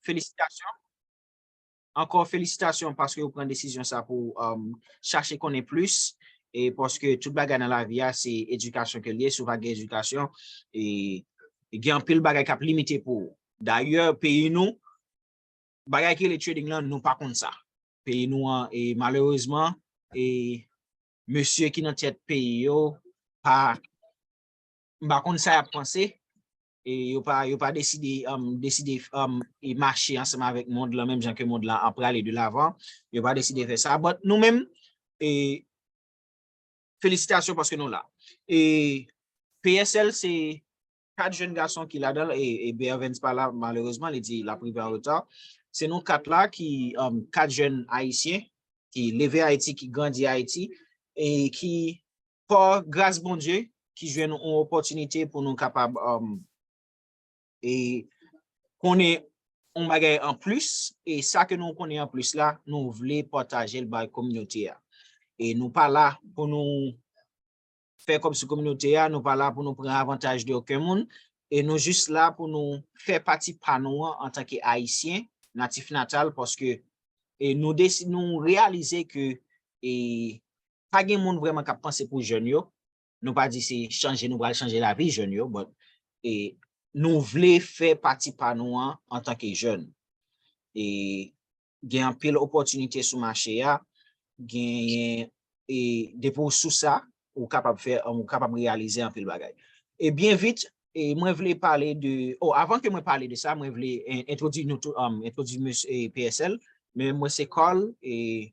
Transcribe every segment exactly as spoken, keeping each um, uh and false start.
Felisitasyon. Ankò felisitasyon paske ou pran desizyon sa pou um, chache konnen plis. E paske tout bagay nan lavi a se edikasyon ke l ye. Si w pa gen edikasyon, e, e gen anpil bagay k ap limite pou ou. Dayè, peyi nou, bagay ki rele trading lan, nou pa konn sa. Peyi nou an, e malerezman, e mesye ki nan tèt peyi yo pa m pa konn sa y ap panse. E yo pa yo pa deside um, deside um, e mache ansanm avèk mond lan menm jan ke mond lan ap prale de lavan. Yo pa deside fè sa. But nou menm, e felisitasyon paske nou la. E P S L se kat jèn gason ki ladan l, e, e Bervens pa la, malerezman, li di l ap rive an reta. Se nou kat la ki, um, kat jèn ayisyen ki leve Ayiti, ki grandi Ayiti, e ki, pa gras Bondye, ki jwenn yon opòtinite pou nou kapab um, e konnen yon bagay an plis, e sa ke nou konnen an plis la, nou vle pataje l bay kominote a. E nou pa la pou nou fè kòb sou kominote a, nou pa la pou nou pran avantaj de okenn moun, e nou jis la pou nou fè pati pa nou an antanke Ayisyen, natif natal, paske e nou desi, nou reyalize ke e, pa gen moun vrèman k ap panse pou jèn yo. Nou pa di se chanje, nou pral chanje lavi jèn yo, but e, nou vle fè pati pa nou an antanke jèn. E, gen anpil opòtinite sou mache a, genyen, e, depi w sou sa, ou kapab fè, ou kapab reyalize anpil bagay. E byen vit, e mwen vle pale de, oh, avan ke mwen pale de sa, mwen vle en- entwodui nou tou, um, entwodui mesye, e, P S L, men mwen se Carl, e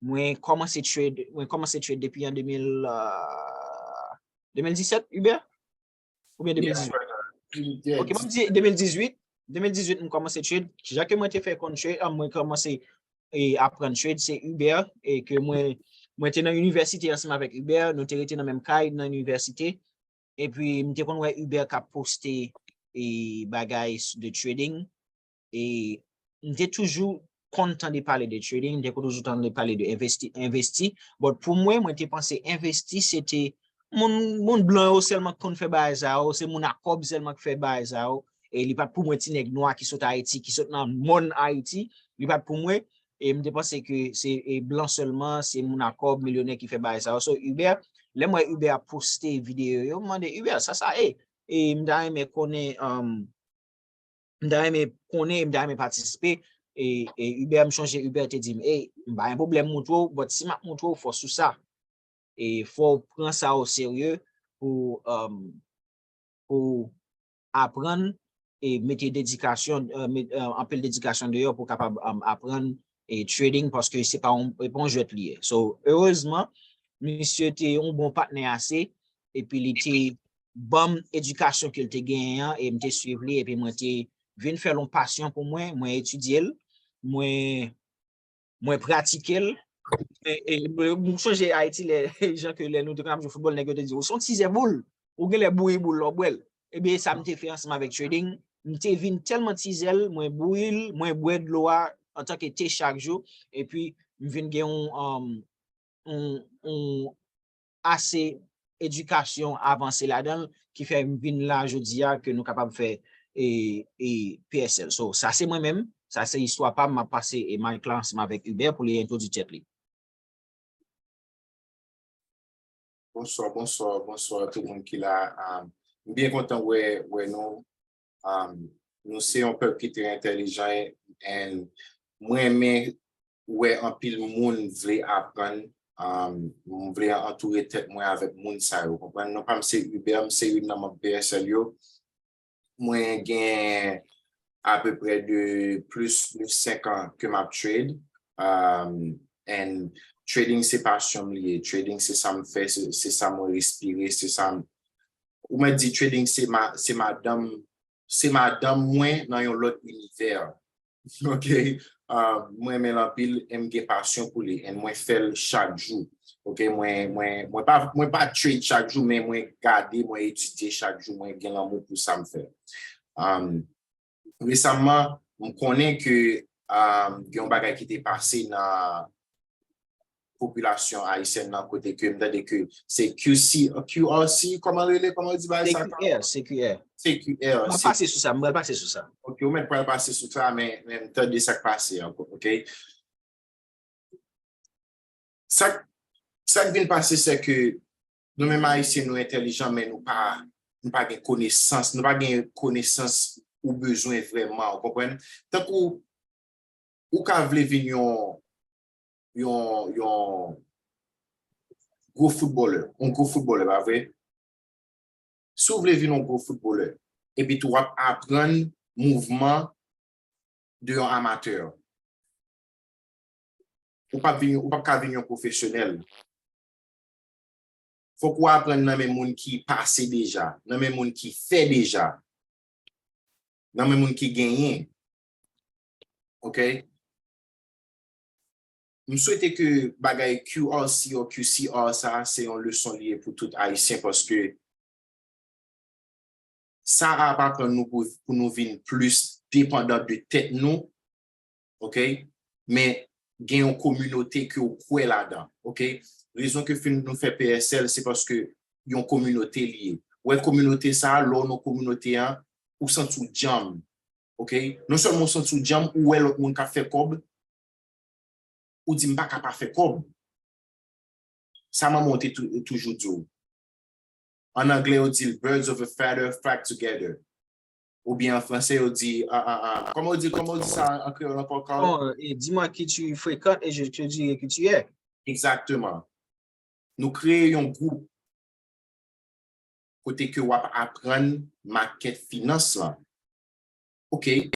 mwen kòmanse trade, mwen kòmanse trade depi an de mil, euh, de mil disèt, Hubert? Oubyen de mil dizuit? Ok, mwen di de mil dizuit. De mil dizuit, mwen kòmanse trade. Jan ke mwen te fè konn trade, ah, mwen kòmanse e aprann trade, se Hubert, e ke mwen, mwen te nan inivèsite ansanm avèk Hubert, nou te rete nan menm kay nan inivèsite, epi m te konn wè Hubert k ap poste e bagay s- de trading, e m te toujou konn tande pale de trading, m te toujou tande pale de envesti, envesti, but pou mwen, mwen te panse envesti se te moun, moun blan yo sèlman k konn fè bagay sa yo, se moun a kòb sèlman k fè bagay sa yo, e li pa t pou mwen ti nèg nwa ki sot Ayiti, ki sot nan mòn Ayiti, li pa t pou mwen, e m te panse ke se e blan sèlman, se moun a kòb, milyonè ki fè bagay sa yo. So, Hubert, lè m wè Hubert ap poste videyo yo, m mande, "Hubert, sa sa ye?" E m ta renmen konnen, um, m ta renmen konnen, m ta renmen patisipe. E, e Hubert, m chonje Hubert te di m, "Ey, m pa gen pwoblèm montre w, but si m ap montre w, fò sou sa." E fò w pran sa o serye pou, um, pou aprann e mete dedikasyon, euh, met, euh, anpil dedikasyon deyò pou kapab, um, aprann e trading, paske se pa yon, e pa yon jwèt li ye. So, erezman, misye te yon bon patnè ase, epi li te ban m edikasyon ke l te genyen an, e m te swiv li, epi mwen te vin fè l yon pasyon pou mwen, mwen etidye l, mwen mwen pratike l. E, e, m sonje Ayiti, lè, jan ke lè nou te konn ap jwe foutbòl, nèg yo te di, "Ou se yon tizè boul, ou genlè bouyi boul lè w bwè l." Ebyen, sa m te fè ansanm avèk trading, m te vin tèlman tizè l, mwen bouyi l, mwen bwè dlo a antanke te chak jou, epi m vin gen yon, um, yon, yon ase edikasyon avanse ladan l, ki fè m vin la jodi a ke nou kapab fè e, e P S L. So, sa se mwen menm, sa se istwa pa m, m ap pase e mic la ansanm avèk Hubert pou li entwodui tèt li. Bonswa, bonswa, bonswa tout moun ki la. Um, m byen kontan wè, wè nou. Um, nou se yon pèp ki trè entèlijan, and mwen renmen wè anpil moun vle aprann, um, m vle antoure tèt mwen avèk moun sa yo, konprann? Non pa m se Hubert, m se youn nan manm P S L yo. Mwen gen apeprè de plis de senk an ke m ap trade. Um, and trading se pasyon m li ye. Trading se sa m fè, se, se sa mwen respire, se sa m, ou mèt di trading se ma, se madanm, se madanm mwen nan yon lòt inivè. Ok? Uh, mwen renmen l anpil e m gen pasyon pou li. And mwen fè l chak jou. Ok? Mwen, mwen, mwen pa, mwen pa trade chak jou, men mwen gade, mwen etidye chak jou, mwen gen lanmou pou sa m fè. Um, resaman, m konnen ke, um, gen yon bagay ki te pase nan, popilasyon ayisyèn nan, kote ke m tande ke se Q C, Q R C, kòman rele, kòman yo di bagay sa? C Q R, C Q R. C Q R, m pral pase sou sa, m pral pase sou sa. Ok, ou mèt pral pase sou sa, men, men m tande sa k pase an, ok? Sa, sa k vin pase, se ke nou menm Ayisyen, nou entèlijan, men nou pa, nou pa gen konesans, nou pa gen konesans ou bezwen vrèman, ou konprann? Tankou ou ka vle vin yon, yon, yon gwo foutbolè, yon gwo foutbolè, pa vre? Si w vle vin yon gwo foutbolè, epi tou w ap aprann mouvman de yon amatè, ou p ap vin, ou p ap ka vin yon pwofesyonèl. Fòk ou aprann nan men moun ki pase deja, nan men moun ki fè deja, nan men moun ki genyen. Ok? M swete ke bagay Q R C ou Q C R sa, se yon leson li ye pou tout Ayisyen, paske sa ap aprann nou pou, pou nou vin plis depandan de tèt nou, ok? Men gen yon kominote ke w kwè ladan, ok? Rezon ke fin nou fè P S L, se paske yon kominote li ye. Ou wè kominote sa, lè w nan kominote an, ou santi w djanm, ok? Non sèlman w santi w djanm, ou wè lòt moun k ap fè kòb, ou di, "M pa ka pa fè kòb." Sa manman w te tou-, toujou di w. An anglè, yo di l, "Birds of a feather flock together." Oubyen an franse, yo di, ah, ah, ah, kòman yo di, kòman yo di sa an kreyòl ankò, Carl? Bon, et dis-moi qui tu fréquentes et je te dirai qui tu es. Egzakteman. Nou kreye yon gwoup kote ke w ap aprann makèt finans lan. Ok.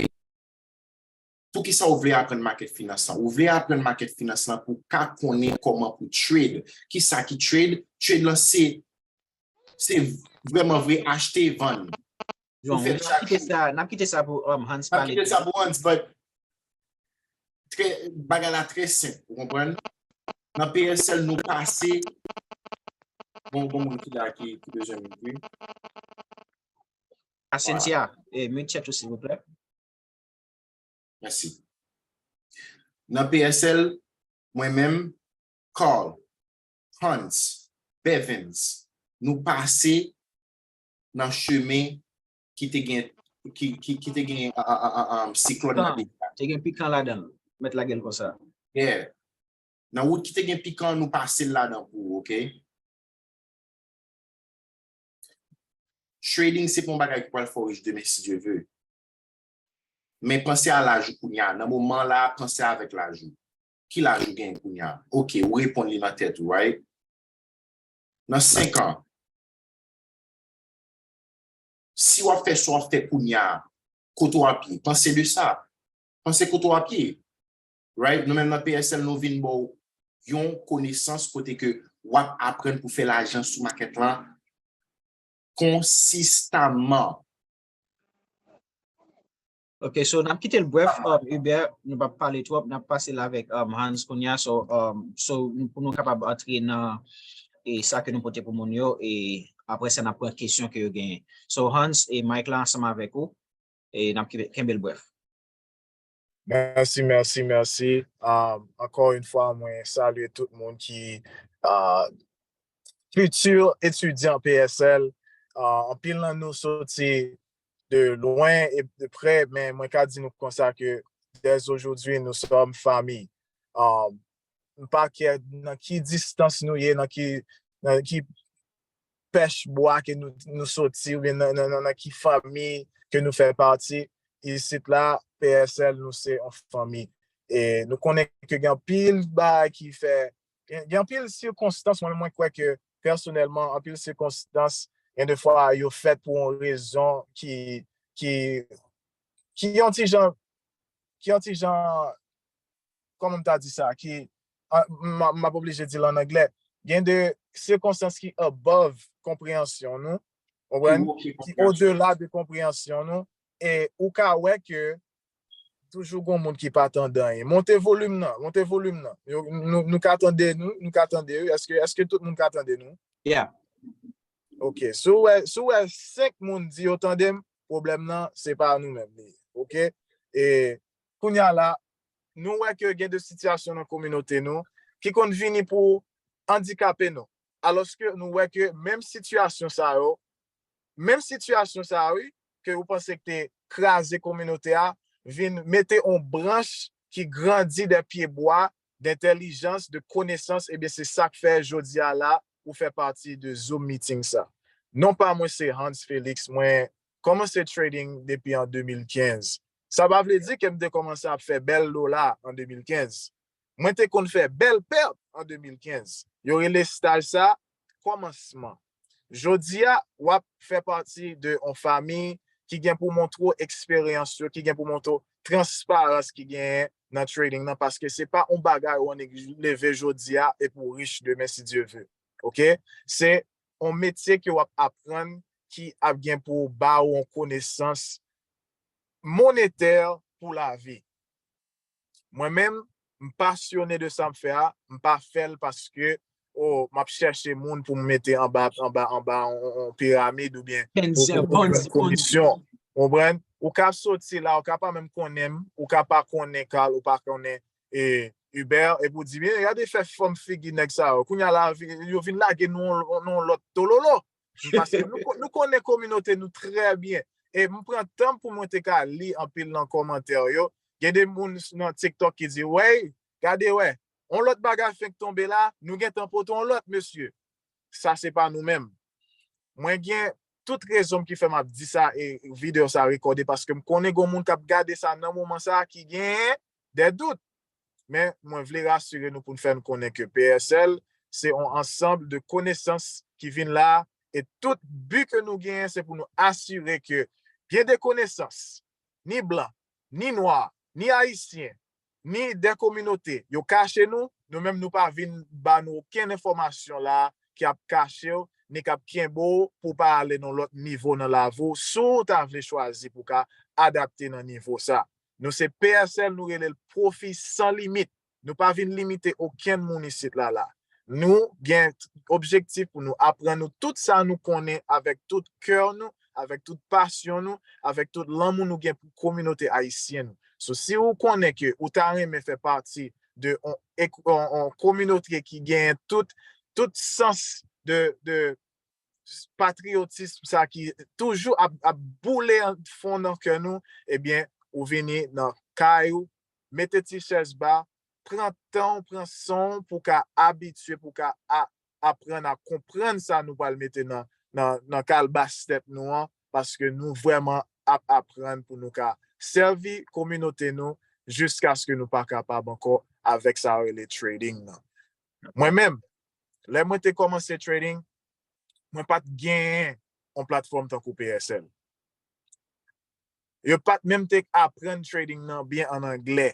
Poukisa w vle aprann makèt finans lan? Ou vle aprann makèt finans lan pou w ka konnen kòman pou trade. Kisa ki trade? Trade lan se, se vrèman vre achte, vann. Ou fè l chak jou. N ap kite sa, n ap kite sa pou, um, Hans pale. N ap kite sa pou Hans, but trè, bagay la trè senp, ou konprann? Nan P S L, nou pase, bon, bon moun ki la ki, ki bezwen m, wi. A Cynthia, eh, mute chat ou, silvouplè. Mèsi. Nan P S L, mwen menm, Carl, Hans, Bevins, nou pase nan chemen ki te gen, ki, ki, ki te gen, a, a, a, a, a, siklòn nan. Pikan. Te gen pikan ladan l. Mèt lage l konsa. Yeah. Nan wout ki te gen pikan, nou pase l ladan pou ou, ok? Trading se pa yon bagay ki pral fè w rich demen, si Dye vle. Men panse a laj ou kounye a. Nan moman la, panse avèk laj ou. Ki laj ou genyen kounye a? Ok, ou reponn li nan tèt ou, right? Nan senk an, si w ap fè sa w ap fè kounye a, kote w ap ye? Panse de sa. Panse kote w ap ye. Right? Nou menm nan P S L, nou vin ba w yon konesans kote ke w ap aprann pou fè lajan sou makèt lan konsistaman. Ok, so n ap kite l brèf, um, Hubert, nou p ap pale twòp, n ap pase l avèk, um, Hans kounye a, so, um, so, pou nou kapab antre nan, e, sa ke nou pote pou moun yo, e apre sa n ap pran kesyon ke yo genyen. So, Hans e mic la ansanm avèk ou, e n ap kenbe, kenbe l brèf. Mèsi, mèsi, mèsi. Um, ankò yon fwa, mwen salye tout moun ki, uh, futur etidyan P S L. Uh, anpil nan nou soti de lwen e de prè, men mwen ka di nou konsa ke dès aujourd'hui, nous sommes famille. Um, m pa kè nan ki distans nou ye, nan ki, nan ki pèch bwa ke nou, nou soti, oubyen nan, nan, nan, nan ki fanmi ke nou fè pati, isit la, P S L, nou se yon fanmi. E nou konnen ke gen anpil bagay ki fè, gen, gen anpil sikonstans, mwen, mwen kwè ke pèsonèlman, anpil sikonstans, gen de fwa yo fèt pou yon rezon ki, ki, ki yon ti jan, ki yon ti jan, kòman m ta di sa, ki, a, m, m ap oblije di l an anglè, gen de sikonstans ki above konpreyansyon nou, konprann? Ki odela de konpreyansyon nou, e ou ka wè ke toujou gon moun ki pa tande anyen. Monte volim nan, monte volim nan. Yo, nou, nou ka tande nou, nou ka tande yo. Èske, èske tout moun ka tande nou? Yeah. Ok, si w wè, si w wè senk moun di yo tande m, pwoblèm nan, se pa nou menm li ye. Ok? E kounye a la, nou wè ke gen de sitiyasyon nan kominote nou ki konn vini pou andikape nou. Alòske nou wè ke menm sitiyasyon sa yo, menm sitiyasyon sa yo, wi, ke ou panse ki te kraze kominote a, vin mete yon branch ki grandi de pye bwa, d'entèlijans, de konesans, ebyen, se sa k fè jodi a la, ou fè pati de Zoom meeting sa. Non pa mwen se Hans Felix, mwen kòmanse trading depi an de mil kenz. Sa pa vle di ke m te kòmanse ap fè bèl dola an de mil kenz. Mwen te konn fè bèl pèt an de mil kenz. Yo rele staj sa kòmansman. Jodi a, w ap fè pati de yon fanmi ki gen pou montre w eksperyans yo, ki gen pou montre w transparans ki genyen nan trading nan, paske se pa yon bagay ou annik leve jodi a epi w rich demen, si Dye ve. Oke? Se yon metye ke w ap aprann ki ap gen pou ba w yon konesans monetè pou lavi. Mwen menm, m pasyone de sa m fè a, m pa fè l paske, o, m ap chèche moun pou m mete anba, anba, anba yon, yon piramid oubyen pou, pou, pou jwenn komisyon. Ou konprann? Ou ka soti la, ou ka pa menm konnen m, ou ka pa konnen Carl, ou pa konnen, e, Hubert, epi w di, "Men, gade fè fòm figi nèg sa yo." Kounye a la, vi-, yo vin lage nou, nou lòt tololo. Paske nou, ko- nou konnen kominote nou trè byen. E m pran tan pou mwen te ka li anpil nan kòmantè yo. Gen de moun s- nan TikTok ki di, "Wey, gade wè, yon lòt bagay fenk tonbe la, nou gentan pote yon lòt, mesye." Sa se pa nou menm. Mwen gen tout rezon ki fè m ap di sa e videyo sa rekòde, paske m konnen gen moun k ap gade sa nan moman sa ki gen de dout. Men mwen vle rasire nou pou n fè n konnen ke P S L se yon ansanm de konesans ki vin la, e tout bi ke nou genyen se pou nou asire ke gen de konesans, ni blan, ni nwa, ni ayisyen, ni de kominote, yo kache nou, nou menm nou pa vin ba nou okenn enfòmasyon la ki ap kache w, ni k ap kenbe w pou w pa ale nan lòt nivo nan lavi w, si w ta vle chwazi pou w ka adapte nan nivo sa. Nou se P S L, nou rele l pwofi san limit. Nou pa vin limite okenn moun isit la la. Nou gen objektif pou nou aprann nou tout sa nou konnen avèk tout kè nou, avèk tout pasyon nou, avèk tout lanmou nou gen pou kominote ayisyen nou. So, si ou konnen ke ou ta renmen fè pati de on, ek- on, on kominote ki genyen tout, tout sans de, de patriyotism sa ki toujou ap, ap boule an fon nan kè nou, ebyen, ou vini nan kay ou, mete ti chèz ba, pran tan w, pran san w pou w ka abitye, pou w ka a- aprann a konprann sa nou pral mete nan, nan, nan kalbas tèt nou an, paske nou vrèman ap aprann pou nou ka sèvi kominote nou jiskaske nou pa kapab ankò avèk sa yo rele trading nan. Mwen menm, lè mwen te kòmanse trading, mwen pa t genyen yon platfòm tankou P S L. Yo pa t menm te aprann trading nan byen an anglè.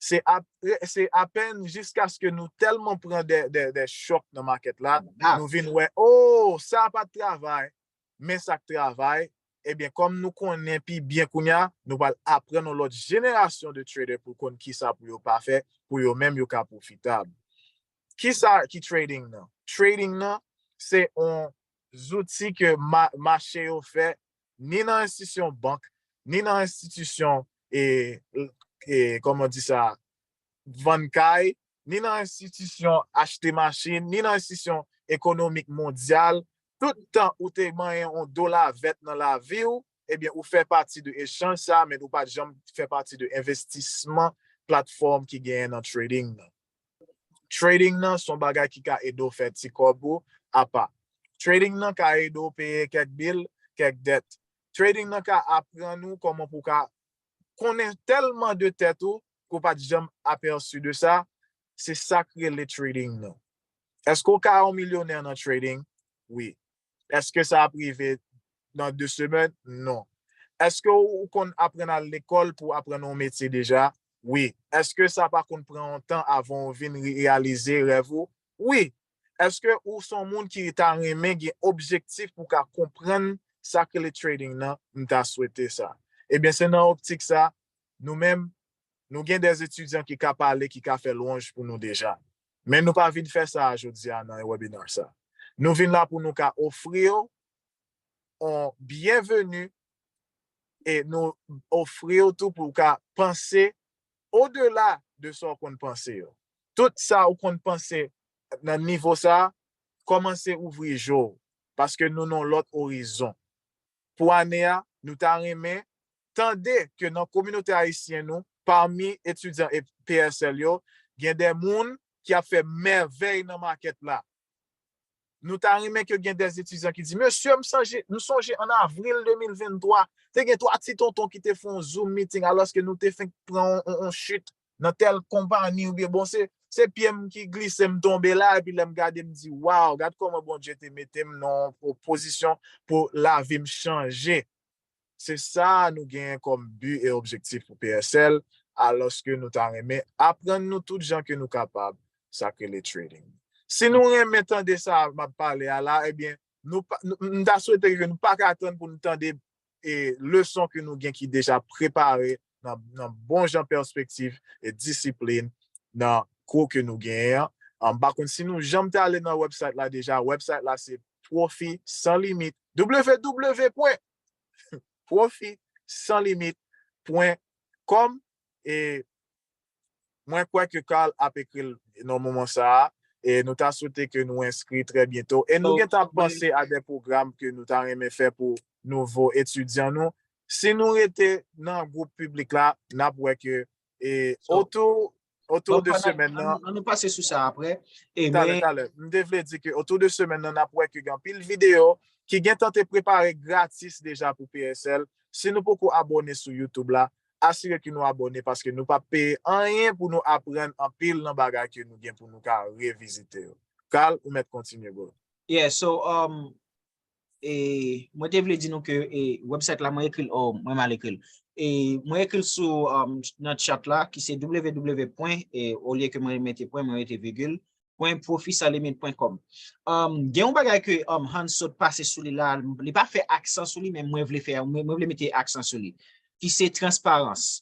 Se apre, se apèn jiskaske nou tèlman pran de, de, de chòk nan makèt la, nou vin wè, oh, sa pa t travay, men sa k travay. Ebyen, kòm nou konnen pi byen kounye a, nou pral aprann yon lòt jenerasyon de trader pou konn kisa pou yo pa fè, pou yo menm yo ka pwofitab. Kisa ki trading nan? Trading nan, se yon zouti ke ma- mache yo fè, ni nan enstitisyon bank, ni nan enstitisyon, e, e, kòman di sa, vann kay, ni nan enstitisyon achte machin, ni nan enstitisyon ekonomik mondyal. Tout tan ou te manyen yon dola vèt nan lavi w, ebyen, ou fè pati de echanj sa, men ou pa t janm fè pati de envestisman platfòm ki genyen nan trading nan. Trading nan se yon bagay ki ka ede w fè ti kòb ou apa. Trading nan ka ede w peye kèk bil, kèk dèt. Trading nan ka aprann ou kòman pou w ka konnen tèlman de tèt ou ke w pa t janm apèsi de sa. Se sa k rele trading nan. Èske w ka yon milyonè nan trading? Wi. Èske sa ap rive nan de semèn? Non. Èske w konn aprann al lekòl pou w aprann yon metye deja? Wi. Èske sa pa konn pran yon tan avan w vin reyalize rèv ou? Wi. Èske ou se yon moun ki ta renmen gen objektif pou w ka konprann sa k rele trading nan? M ta swete sa. Ebyen, se nan optik sa, nou menm, nou gen de etidyan ki ka pale, ki ka fè lwanj pou nou deja. Men nou pa vin fè sa jodi a nan webinar sa. Nou vin la pou nou ka ofri w yon byenveni e nou ofri w tou pou w ka panse odela de sa w konn panse yo. Tout sa ou konn panse nan nivo sa, kòmanse ouvri je w, paske nou nan lòt orizon. Pou ane a, nou ta renmen tande ke nan kominote ayisyen nou, pami etidyan e P S L yo, gen de moun ki ap fè mèvèy nan makèt la. Nou ta renmen ke gen de etidyan ki di, mesye, m sonje, m sonje an avril de mil venntwa, te gen twa ti tonton ki te fè yon Zoom meeting, alòske nou te fenk pran yon, yon, yon chit nan tèl konpani, oubyen bon, se, se pye m ki glise, m tonbe la, epi lè m gade, m di, waw, gad kòman Bondye te mete m nan yon pozisyon pou lavi m chanje. Se sa nou genyen kòm bi e objektif pou P S L, alòske nou ta renmen aprann nou tout jan ke nou kapab sa k rele trading. Si nou renmen tande sa m ap pale a la, ebyen, nou pa, nou, m ta swete ke nou pa ka tann pou nou tande e leson ke nou gen ki deja prepare nan, nan bon jan pèspektiv e disiplin nan kou ke nou genyen an. M pa konn si nou janm te ale nan website la deja. Website la se Pwofi San Limit, w w w pwen pwofi san limit pwen kòm. E mwen kwè ke Carl ap ekri l nan moman sa a. E nou ta swete ke nou enskri trè byento. E nou gentan ap panse a de pwogram ke nou ta renmen fè pou nouvo etidyan nou. Si nou rete nan gwoup piblik la, n ap wè ke e otou, otou de semèn nan, nou pase sou sa apre. E talè, talè. M te vle di ke otou de semèn nan, n ap wè ke gen anpil videyo ki gentan te prepare gratis deja pou P S L. Si nou poko abòne sou YouTube la, asire ke nou abòne paske nou p ap peye anyen pou nou aprann anpil nan bagay ke nou gen pou nou ka revizite yo. Carl, ou mèt kontinye, bro. Yeah, so, um, e, mwen te vle di nou ke e, website la, mwen ekri l, oh, mwen mal ekri l. E, mwen ekri l sou um, nan chat la, ki se w w w pwen, e, olye ke mwen mete pwen, mwen mete vigil, pwen pwofi san limit pwen kòm. Um, gen yon bagay ke um, Hans sot pase sou li la, li pa fè aksan sou li, men mwen vle fè, mwen, mwen vle mete aksan sou li, ki se transparans.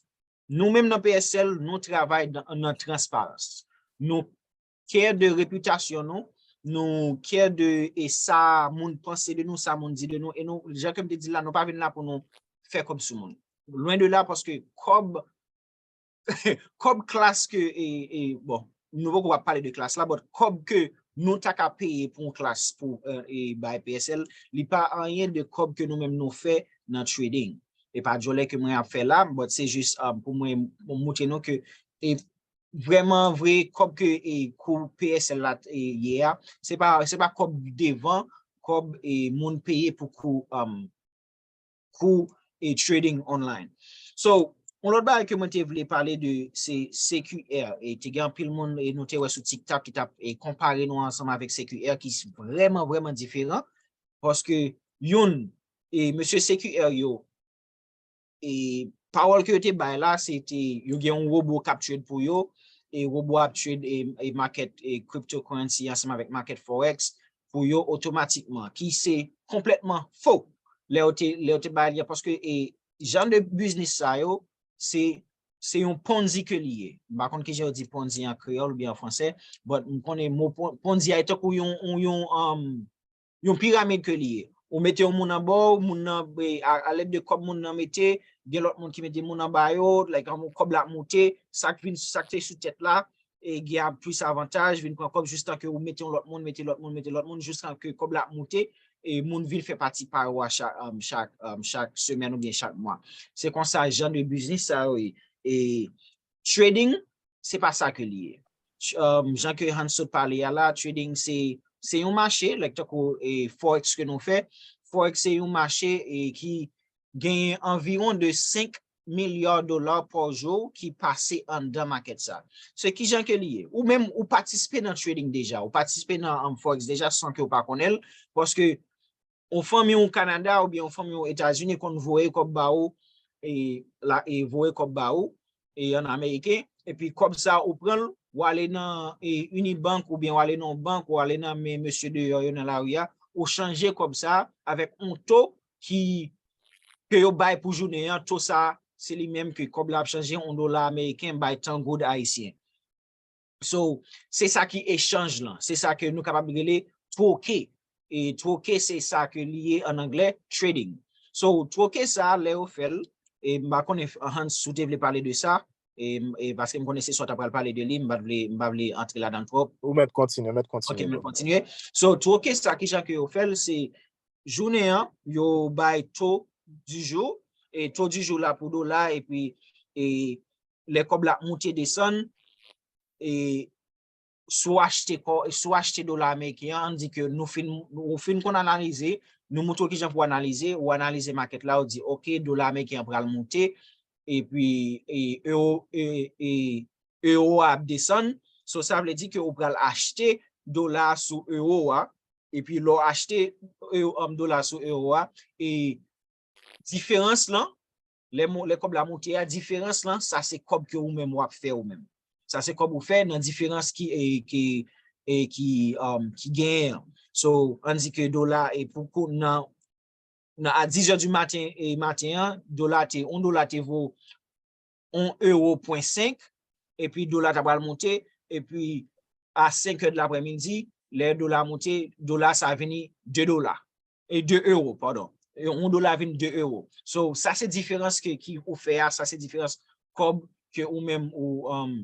Nou menm nan P S L, nou travay nan, nan transparans. Nou care de repitasyon nou, nou care de e sa moun panse de nou, sa moun di de nou, e nou, jan ke m te di la, nou pa vin la pou nou fè kòb sou moun. Lwen de la, paske kòb, kòb klas ke, e, e, bon, nou poko ap pale de klas la, but kòb ke nou ta ka peye pou yon klas pou e, e bay P S L, li pa anyen de kòb ke nou menm nou fè nan trading. E pa djòlè ke mwen ap fè la, but se jis um, pou mwen moutre nou ke e, vrèman vre kòb ke e, kou P S L la e, ye a, se pa, se pa kòb devan, kòb e, moun peye pou kou, um, kou e, trading online. So, yon lòt bagay ke mwen te vle pale de se C Q R. E te gen anpil moun e, nou te wè sou TikTok ki t ap e, konpare nou ansanm avèk C Q R ki vrèman, vrèman diferan. Paske youn, e, mesye C Q R yo, e pawòl ke yo te bay la, se te yo gen yon wobo k ap trade pou yo, e wobo ap trade e, e market e cryptocurrency ansanm avèk market forex pou yo otomatikman, ki se konplètman fo. Lè yo te, lè yo te bay li an, paske e jan de biznis sa yo, se se yon ponzi ke li ye. M pa konn kijan yo di ponzi an kreyòl oubyen an fransè, but m konnen mo ponzi a e tankou yon, yon, yon, um, yon piramid ke li ye. Ou mete yon moun anba w, moun nan, alèd de kòb moun nan mete, gen lòt moun ki mete moun anba yo, like, kòb la ap moute, sa k vin, sa k te sou tèt la, e gen ap plis avantaj, vin pran kòb jistan ke ou mete yon lòt moun, mete lòt moun, mete lòt moun, jistan ke kòb la ap moute, e moun vin fè pati pa yo a chak, um, chak, um, chak semèn oubyen chak mwa. Se konsa jan de biznis sa yo ye. E trading, se pa sa ke li ye. Um, jan ke Hans sot pale a la, trading se, se yon mache, like tankou e forex ke nou fè. Forex se yon mache e ki genyen anviwon de senk milya dola pa jou ki pase anndan makèt sa. Se kijan ke li ye? Ou menm, ou patisipe nan trading deja, ou patisipe nan um, forex deja san ke ou pa konnen l, paske yon fanmi ou Kanada oubyen yon fanmi ou Etazini konn voye kòb ba ou, e, la, e voye kòb ba ou, e an ameriken, epi kòb sa ou pran l, ou ale nan e, Unibank oubyen ou ale nan yon bank, ou ale nan men mesye deyò yo nan lari a, ou chanje kòb sa avèk yon to ki, ke yo bay pou jounen an, to sa, se li menm ke kòb la ap chanje, yon dola ameriken bay tan goud ayisyen. So, se sa ki echanj lan, se sa ke nou kapab rele twoke. E twoke, se sa ke li ye an anglè, trading. So, twoke sa, lè yo fè l, e m pa konnen Hans, si w te vle pale de sa, e, e paske m konnen se sa w ta pral pale de li, m pa t vle, m pa vle antre ladan l twòp. Ou mèt kontinye, mèt Ok, kontinye. mwen kontinye. So, troke sa, kijan ke yo fè l, se jounen an, yo bay to du jour, e to du jour la pou dola, epi e, lè kòb la ap moute desann, e, si w achte kò, si w achte dola ameriken an, ann di ke nou fin, ou fin konn analize, nou montre w kijan pou w analize, ou analize makèt la, ou di, ok, dola ameriken an pral moute, epi e, euro, e, e, euro a ap desann, so sa vle di ke ou pral achte dola sou euro a, epi lè w achte euro, um, dola sou euro a, e diferans lan, lè, mo- lè kòb la moute a, diferans lan, sa se kòb ke ou menm w ap fè ou menm. Sa se kòb ou fè nan diferans ki, e, ki, e, ki, um, ki genyen an. So, ann di ke dola, e pou kou- nan, nan a dis zè di maten, e maten an, dola te, yon dola te vo yon euro pwen senk, epi dola ta pral moute, epi a senk è de laprèmidi, lè dola moute, dola sa vini de dola. E de euro, padon. E yon dola vin de euro. So, sa se diferans ke, ki ou fè a, sa se diferans kòb ke ou menm ou, um,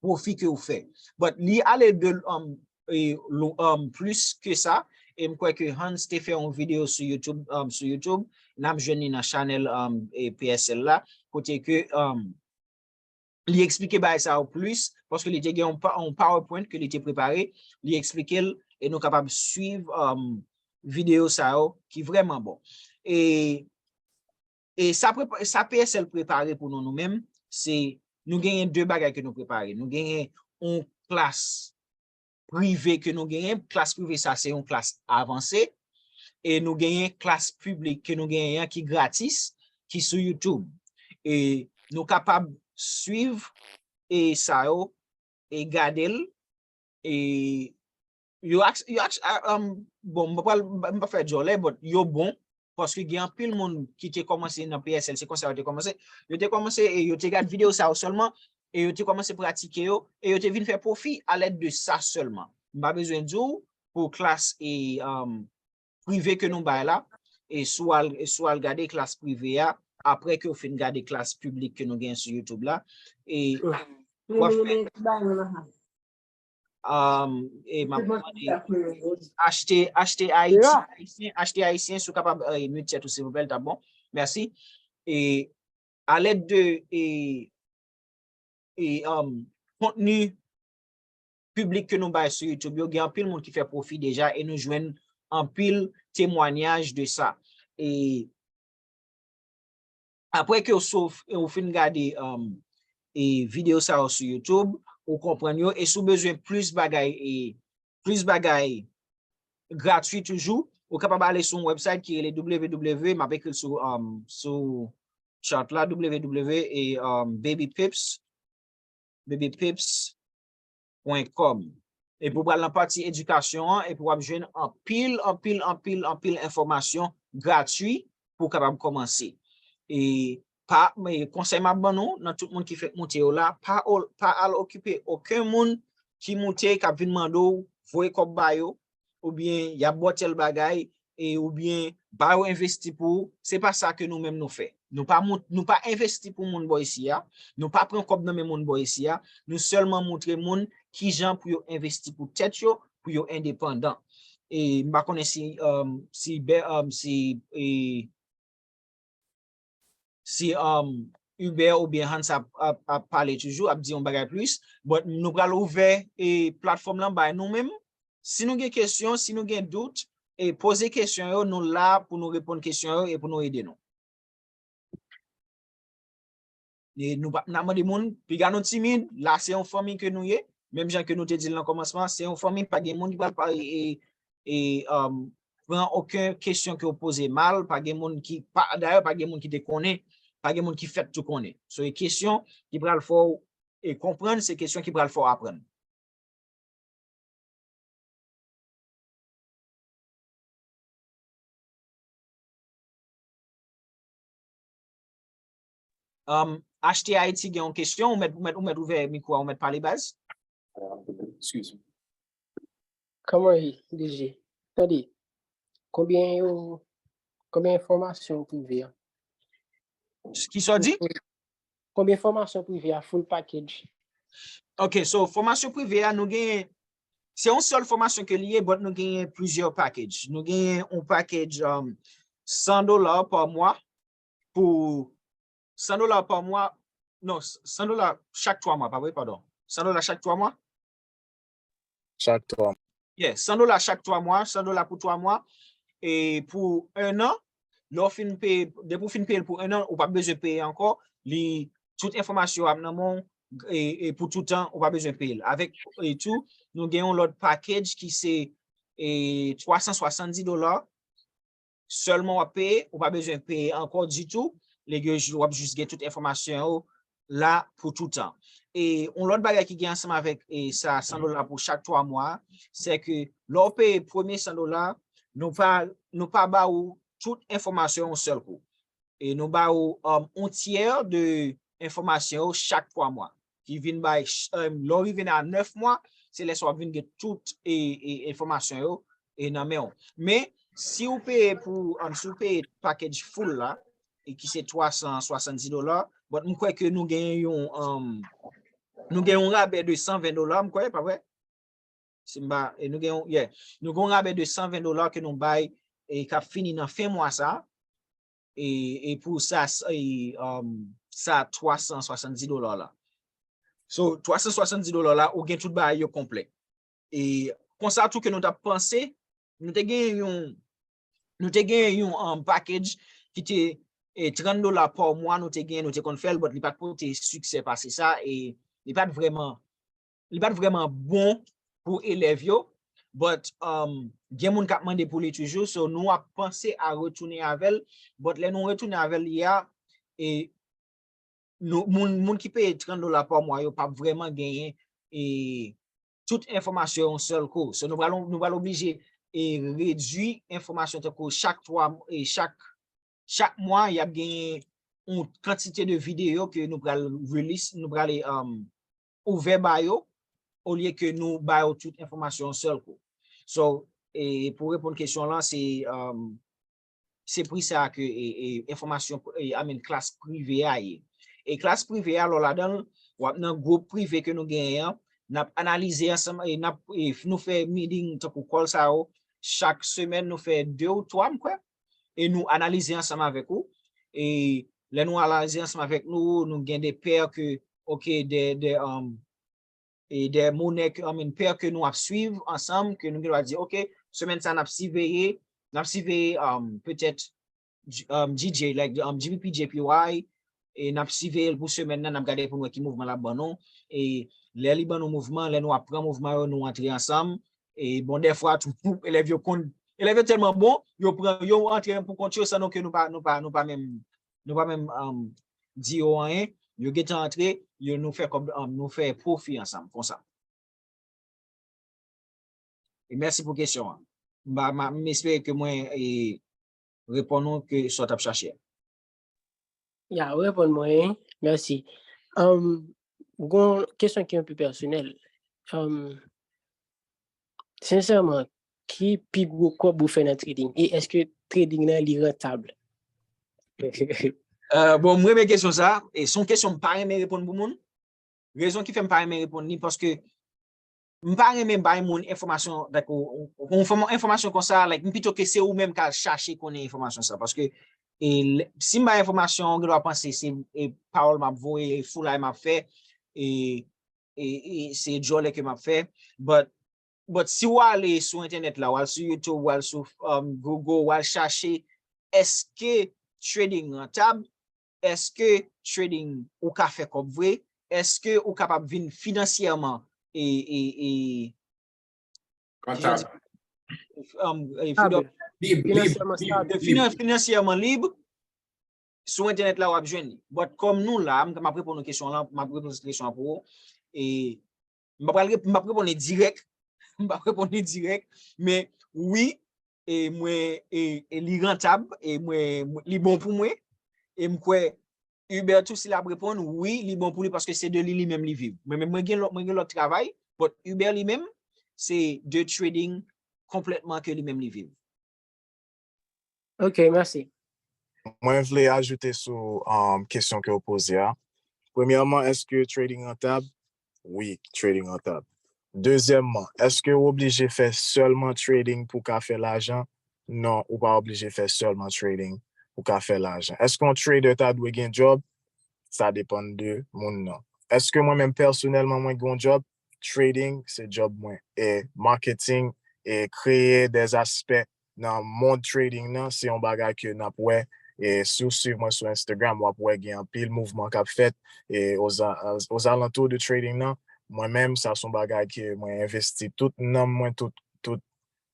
pwofi ke ou fè. But li ale de, um, e, lo- um, plis ke sa, e m kwè ke Hans te fè yon videyo sou YouTube, um, sou YouTube, n ap jwenn li nan chanèl, um, e P S L la, kote ke, um, li eksplike bagay sa yo plis, paske li te gen yon, pa- yon PowerPoint ke li te prepare, li eksplike l, e nou kapab swiv, um, videyo sa yo ki vrèman bon. E, e sa, prepa- sa P S L prepare pou nou, nou menm, se nou genyen de bagay ke nou prepare. Nou genyen yon klas prive ke nou genyen, klas prive sa se yon klas avanse, e nou genyen klas piblik ke nou genyen an ki gratis, ki sou YouTube. E nou kapab swiv e sa yo, e gade l, e yo ak, yo ak, a- um, bon, m pa pral, m pa- m pa fè djòlè, but yo bon, paske gen anpil moun ki te kòmanse nan P S L, se konsa yo te kòmanse. Yo te kòmanse e yo te gade videyo sa yo sèlman, e yo te kòmanse pratike yo, e yo te vin fè pwofi alèd de sa sèlman. M pa bezwen di w pou klas e, um, prive ke nou bay la, e si w al, e si w al gade klas prive a, apre ke w fin gade klas piblik ke nou gen sou YouTube la, e w ap fè, um, e m ap mande, achte, achte Ayiti, Ayisyen, achte Ayisyen, si w kapab, e, mute tèt ou, silvouplè, l t ap bon. Mèsi. E alèd de, e, e, um, kontni piblik ke nou bay sou YouTube yo, gen anpil moun ki fè pwofi deja e nou jwenn anpil temwanyaj de sa. E apre ke w sof- ou fin gade, um, e videyo sa yo sou YouTube, ou konprann yo, e si w bezwen plis bagay, e plis bagay gratui toujou, ou kapab ale sou yon website ki rele W W W, m ap ekri l sou, um, sou chat la, W W W e, um, Baby Pips, baby pips pwen com. Epi w pral nan pati edikasyon an, epi w ap jwenn anpil, anpil, anpil, anpil enfòmasyon gratui pou w kapab kòmanse. E pa, men konsèy m ap ban nou, nan tout moun ki fèk moute yo la, pa, o- pa al okipe okenn moun ki moute, k ap vin mande w voye kòb ba yo, oubyen y ap ba w tèl bagay, e, oubyen ba yo envesti pou ou, se pa sa ke nou menm nou fè. Nou pa mont- nou pa envesti pou moun bò isi a, nou pa pran kòb nan men moun bò isi a, nou sèlman montre moun kijan pou yo envesti pou tèt yo, pou yo endepandan. E m pa konnen si, um, si, Be- um, si, e, si, um, Hubert oubyen Hans ap, ap, ap pale toujou, ap di yon bagay plis. But nou pral ouvè, e, platfòm lan bay nou menm. Si nou gen kesyon, si nou gen dout, e, poze kesyon yo, nou la pou nou reponn kesyon yo e pou nou ede nou. E nou pa, n ap mande moun, piga nou timid, la se yon fanmi ke nou ye, menm jan ke nou te di l nan kòmansman, se yon fanmi, pa gen moun ki pral pa- e, e, um, pran okenn kesyon ke w poze mal, pa gen moun ki, pa, dayè, pa gen moun ki te konnen, pa gen moun ki fèk tou konnen. So, e kesyon ki pral fè w, e, konprann, se kesyon ki pral fè w aprann. Um, H T Haiti gen yon kesyon, ou mèt, ou mèt, ou mèt ouvè mikwo a, ou mèt pale baz. Excuse me. Kòman ye, D J? Tande, konbyen yo, konbyen enfòmasyon prive a? Ki sa w di? Konbyen fòmasyon prive a, full package? Ok, so fòmasyon prive a, nou genyen, se yon sèl fòmasyon ke li ye, but nou genyen plizyè package. Nou genyen yon package um, san dola pa mwa pou san dola pa mwa, non, san dola chak twa mwa, pa vre, padon. San dola chak twa mwa? Chak twa mwa. Yeah, san dola chak twa mwa, san dola pou twa mwa. E pou en an, lè w fin peye, depi w fin peye l pou en an, ou p ap bezwen peye ankò. Li, tout enfòmasyon ap nan men w e, e pou toutan, ou pa bezwen peye l. Avèk e tou, nou gen yon lòt package ki se e, twa san swasanndis dola. Sèlman w ap peye, ou pa bezwen peye ankò ditou. Lè w ap jis gen tout enfòmasyon yo la pou toutan. E yon lòt bagay ki gen ansanm avèk e, sa san dola pou chak twa mwa, se ke lè w peye premye san dola, nou pa, nou pa ba ou tout enfòmasyon yon sèl kou. E nou ba ou um, yon tyè de enfòmasyon yo chak twa mwa. Ki vin bay, um, lè w rive nan nèf mwa, se lè sa w ap vin gen tout e, e, enfòmasyon yo e nan men w. Men, si w peye pou, um, si w peye package full la, e ki se twa san swasanndis dola, but m kwè ke nou gen yon, um, nou gen yon rabè de san ven dola, m kwè, pa vre? Si m pa, e nou gen yon, yeah. Nou gen yon rabè de san ven dola ke nou bay e k ap fini nan fen mwa sa. E, e pou sa, e, um, sa twa san swasanndis dola la. So, twa san swasanndis dola la, ou gen tout bagay yo konplè. E konsa tou ke nou t ap panse, nou te gen yon, nou te gen yon um, package ki te e, trant dola pa mwa, nou te gen, nou te konn fè l, but li pa t pote siksè pase sa, e li pa t vrèman li pa t vrèman bon pou elèv yo, but um, gen moun k ap mande pou li toujou, so nou ap panse a retounen avè l, but lè nou retounen avè l, li a, e, nou, moun, moun ki peye trant dola pa mwa yo p ap vrèman genyen e, tout enfòmasyon yon sèl kou. So nou pral, nou pral oblije e, redui enfòmasyon tankou chak twa, e, chak, chak mwa, y ap genyen yon kantite de videyo ke nou pral release, nou pral um, ouvè ba yo, olye ke nou ba yo tout enfòmasyon yon sèl kou. So, e, pou reponn kesyon lan, se um, se pri sa ke e, e, enfòmasyon, e, I mean, klas prive a ye. E klas prive a, lè w ladan l, w ap nan gwoup prive ke nou genyen an, n ap analize ansanm, e, n ap, e, nou fè meeting tankou call sa yo, chak semèn nou fè de ou twa, m kwè, e nou analize ansanm avèk ou. E lè nou analize ansanm avèk nou, nou gen de pè ke, ok, de, de, um, e de monè ke, I mean, pè ke nou ap swiv ansanm, ke nou gen dwa di, ok, semèn sa n ap siveye, n ap siveye um, petèt um, D J, like um, G B P J P Y, e n ap siveye l pou semèn nan, n ap gade pou n wè ki mouvman l ap ban nou. E lè li ban nou mouvman, lè nou ap pran mouvman yo, nou antre ansanm. E bon, dèfwa, tou, elèv yo konn, elèv yo tèlman bon, yo pran, yo antre pou kont yo, san nou ke nou pa, nou pa, nou pa menm, nou pa menm um, di yo anyen, yo gentan antre, yo nou fè kòb, um, nou fè pwofi ansanm, konsa. E mèsi pou kesyon an. M espere ke mwen e, reponn ou ke sa w t ap chache a. Ya, ou reponn mwen, mèsi. Um, gon kesyon ki yon pe pèsonèl. Um, sensèman, ki pi gwo kòb ou fè nan trading? E èske trading nan li rantab? uh, bon, mwen renmen kesyon sa. E se yon kesyon m pa renmen reponn pou moun. Rezon ki fè m pa renmen reponn li, paske m pa renmen bay moun enfòmasyon, like, enfòmasyon konsa, like, m pito ke se ou menm k al chache konnen enfòmasyon sa, paske e, si m bay enfòmasyon, ou gen dwa panse se e, pawòl m ap voye, e foulay m ap fè, e, e, e se djòlè ke m ap fè, but, but si w ale sou entènèt la, w al sou YouTube, w al sou um, Google, w al chache, èske trading rantab? Èske trading ou ka fè kòb vre? Èske ou kapab vin finansyèman e, e, e, Rantab. um, e, freedom- Lib, lib, Finansyèman lib, stab. lib. finan- finansiyèman lib? Sou entènèt la w ap jwenn li. But kòm nou la, m m ap reponn kesyon la, m ap reponn kesyon an pou ou. E m p ap pral rep- m p ap reponn li dirèk. M p ap reponn li dirèk. Men wi, e mwen e, e li rantab, e mwen mwen- li bon pou mwen. E m kwè Hubert tou si l ap reponn, wi, li bon pou li paske se de li li menm li viv. Mwen menm mwen gen lòt mwen gen lòt travay, but Hubert li menm se de trading konplètman ke li menm li viv. Ok, mèsi. Mwen vle ajoute sou um, kesyon ke w poze a. Premyèman, èske trading rantab? Wi, trading rantab. Dezyèmman, èske w oblije fè sèlman trading pou w ka fè lajan? Non, ou pa oblije fè sèlman trading pou w ka fè lajan. Èske yon trader ta dwe gen djòb? Sa depann de moun nan. Èske mwen menm pèsonèlman mwen gen yon djòb? Trading se djòb mwen. E marketing e kreye de aspè nan mond trading nan, se yon bagay ke n ap wè. E si w swiv mwen sou Instagram, w ap wè gen anpil mouvman k ap fèt e ozalantou de trading nan. Mwen menm, sa se yon bagay ke mwen envesti tout nanm mwen, tout, tout,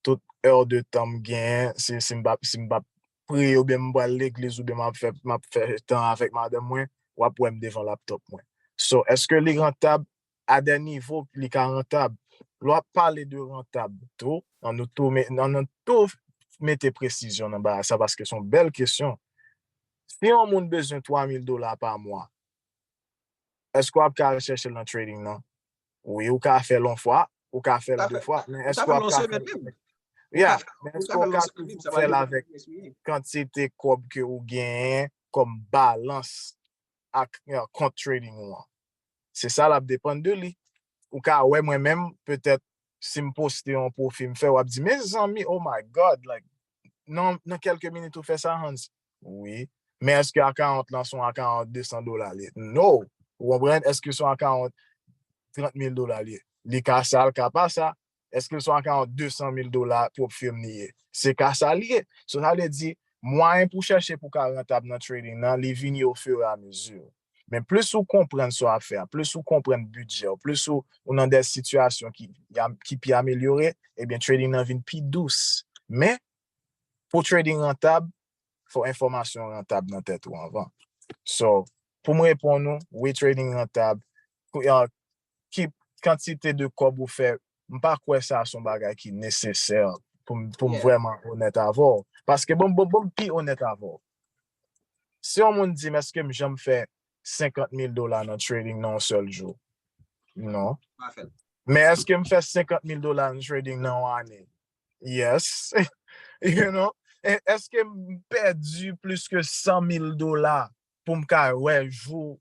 tout è de tan m genyen. Si, si m pa, si m pa priye oubyen m pral legliz oubyen m ap fè, m ap fè tan avèk madanm mwen, w ap wè m devan laptop mwen. So, èske li rantab? A de nivo, li ka rantab. Lè w ap pale de rantab tou, an nou tou, an nou tou mete presizyon nan bagay sa paske se yon bèl kesyon. Si yon moun bezwen twa mil dola pa mwa, èske w ap ka al chèche l nan trading nan? Wi, ou ka fè l yon fwa, ou ka fè l de fwa, men èske w ap ka fè l? Yeah, men èske w ka toujou fè l avèk kantite kòb ke ou genyen kòm balans ak kont trading ou an? Se sa l ap depann de li. Ou ka wè mwen menm, petèt, si m poste yon pwofi m fè, w ap di, mezanmi, oh my God, like, nan, nan kèlke minit ou fè sa, Hans? Wi. Men èske akawont lan se yon akawont de san dola li ye? No. Ou konprann? Èske se yon akawont trant mil dola li ye? Li ka sa, li ka pa sa. Èske se yon akawont de san mil dola pwòp fim li ye? Se ka sa li ye. So, sa vle di, mwayen pou chèche pou ka rantab nan trading nan, li vini au fur et à mesure. Men plis ou konprann sa w ap fè a, plis ou konprann bidjè w, plis ou, ou nan de sitiyasyon ki, ki pi amelyore, ebyen trading nan vin pi dous. Men, pou trading rantab, fò enfòmasyon rantab nan tèt ou anvan. So, pou m reponn ou, wi, trading rantab, ki kantite de kòb ou fè, m pa kwè sa se yon bagay ki nesesè pou m, pou m vrèman onèt avè w. Paske bon, bon, bon, m pi onèt avè w. Si yon moun di m, èske m janm fè senkant mil dola nan trading nan yon sèl jou? Non. Men èske m fè senkant mil dola nan trading nan yon ane? Yes. You know? Èske m pèdi plis ke san mil dola pou m ka wè jou,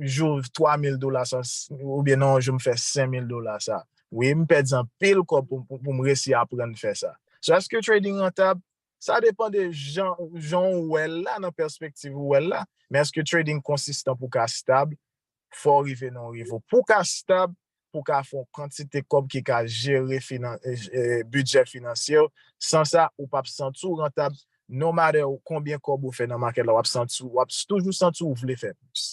jou twa mil dola sa, oubyen nan yon jou m fè senk mil dola sa? Wi, m pèdi anpil kòb pou, pou, pou m resi aprann fè sa. So, èske trading rantab? Sa depann de jan, jan ou wè l la, nan pèspektiv ou wè l la. Men èske trading konsistan pou ka stab? Fò w rive nan yon nivo. Pou w ka stab, pou w ka fè yon kantite kòb ki ka jere finan, e, bidjè finansye w. San sa, ou p ap santi w rantab. No matter konbyen kòb ou fè nan makèt la, w ap santi, w ap toujou santi w vle fè plis.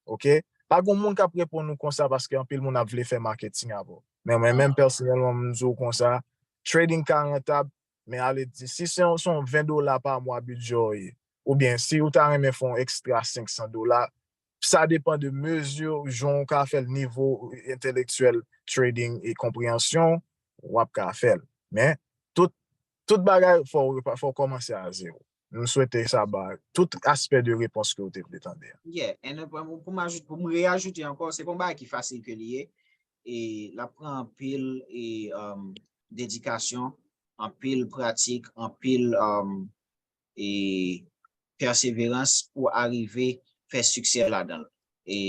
Oke? Pa gen moun k ap reponn ou konsa paske anpil moun ap vle fè maketing avè w. Men mwen menm pèsonèlman, m di w konsa, trading ka rantab, men ale di, si se yon, se yon ven dola pa mwa bidjè w ye, oubyen si ou ta renmen fè yon ekstra senk san dola, sa depann de mezi, jan w ka fè l, nivo entelektyèl trading e konpreyansyon w, w ap ka fè l. Men, tout, tout bagay, fò w, fò w kòmanse a zewo. M swete sa ba tout aspè de repons ke w te vle tande a. Yeah, and, uh, pou, pou m ajoute, pou m reajoute ankò, se pa yon bagay ki fasil ke li ye. E l ap pran anpil, e, um, dedikasyon, anpil pratik, anpil, um, e, pèseverans pou arive fè siksè ladan l. E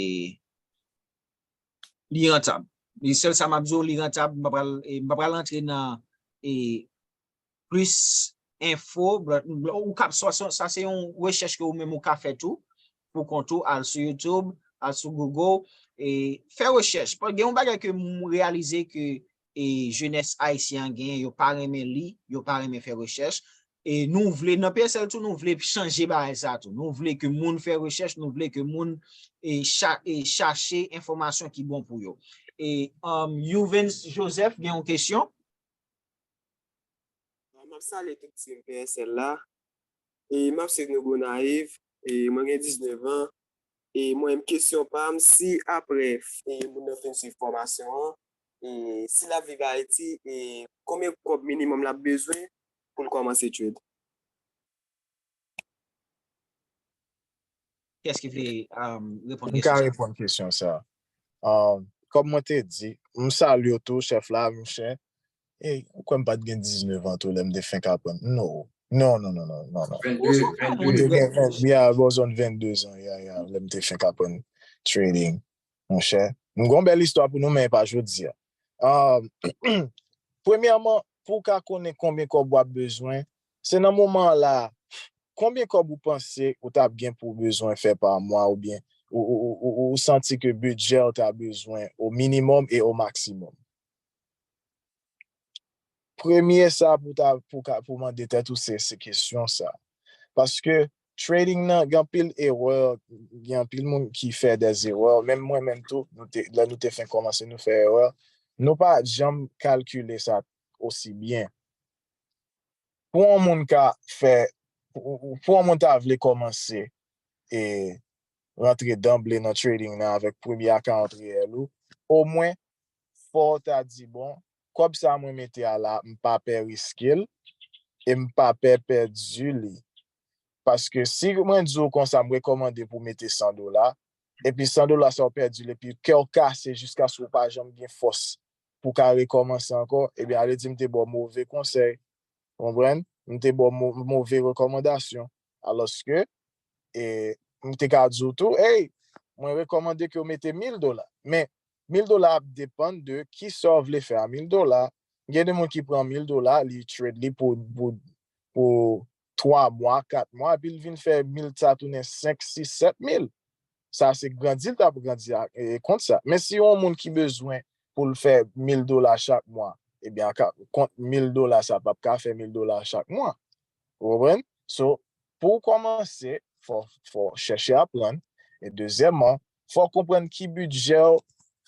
li rantab. Li sèl sa m ap di w, li rantab, m pa pral, e, m pa pral rantre nan, e, plis enfo, but, ou ka, sa, sa, sa se yon rechèch ke ou menm ou ka fè tou, pou kont ou, al sou YouTube, al sou Google, e fè rechèch. Paske gen yon bagay ke m reyalize ke, e, jenès ayisyen an genyen, yo pa renmen li, yo pa renmen fè rechèch. E nou vle, nan P S L tou, nou vle chanje bagay sa tou. Nou vle ke moun fè rechèch, nou vle ke moun, e, cha-, e, chache enfòmasyon ki bon pou yo. E, um, Yuvens Joseph gen yon kesyon. M ap salye tout team P S L la. E m ap swiv nou Gonayiv. E mwen gen diznèf an. E mwen menm, kesyon pa m, si apre, e, moun nan fin swiv fòmasyon an, e si l ap viv Ayiti, e konbyen kòb minimòm l ap bezwen pou l kòmanse trade? Kiyès ki vle, um, reponn kesyon sa? M ka reponn kesyon sa. Um, kòm mwen te di, m salye w tou, chèf la, monchè. E, ou kwè m pa t gen diznèf an tou lè m te fenk aprann? No. No, no, no, no, no, no. Vennde, vennde. M te gen ven, yeah, I was on vennde zan, yeah, yeah, lè m te fenk aprann trading, monchè. M gon bèl istwa pou nou, men e pa jodi a. Um, premyèman, pou w ka konnen konbyen kòb w ap bezwen, se nan moman an la, konbyen kòb ou panse ou t ap gen pou w bezwen fè pa mwa oubyen ou, ou, ou, ou, ou santi ke bidjè w ta bezwen o minimòm e o maksimòm? Premye sa pou ta, pou ka, pou mande tèt ou se, se kesyon sa. Paske trading nan, gen anpil erè, gen anpil moun ki fè dè erè, menm mwen menm tou, nou te, lè nou te fenk kòmanse, nou fè erè. Nou pa janm kalkile sa osi byen. Pou yon moun ka fè, pou, pou yon moun ta vle kòmanse e rantre danble nan trading nan avèk premye akawont reyèl ou, omwen, fò w ta di, bon, kòb sa mwen mete a la, m pa pè riske l, e m pa pè pèdi li. Paske si mwen di w konsa, m rekòmande pou w mete san dola, epi san dola sa w pèdi l, epi kè w kase jiskaske w pa janm gen fòs pou w ka rekòmanse ankò, ebyen, ale di m te ba w move konsèy. Ou konprann? M te ba w mo-, move rekòmandasyon. Alòske, e, m te ka di w tou, hey, mwen rekòmande ke w mete mil dola. Men, mil dola ap depann de kisa w vle fè a mil dola. Gen de moun ki pran mil dola, li trade li pou, pou, pou twa mwa, kat mwa, epi l vin fè mil sa tounen senk, sis, sèt mil. Sa se grandi l t ap grandi ak, e, kont sa. Men si yon moun ki bezwen pou l fè mil dola chak mwa, ebyen, aka-, kont mil dola sa p ap ka fè mil dola chak mwa. Ou konprann? So, pou w kòmanse, fò, fò w chèche aprann. E dezyèmman, fò w konprann ki bidjè w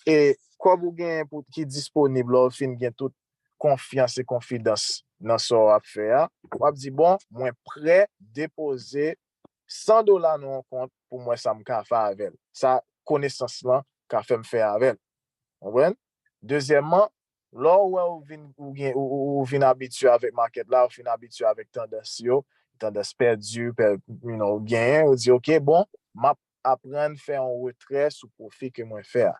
e kòb ou genyen pou, ki disponib lè w fin gen tout konfyans e konfidans nan sa w ap fè a. W ap di, bon, mwen prè depoze san dola nan yon kont pou m wè sa m ka fè avè l. Sa konesans lan ka fè m fè avè l. Konprann? Dezyèmman, lè w wè ou vin, ou gen, ou, ou, ou vin abitye avèk makèt la, ou fin abitye avèk tandans yo, tandans pèdi, pè-, you know, genyen, ou di, ok, bon, m ap aprann fè yon retrè sou pwofi ke mwen fè a.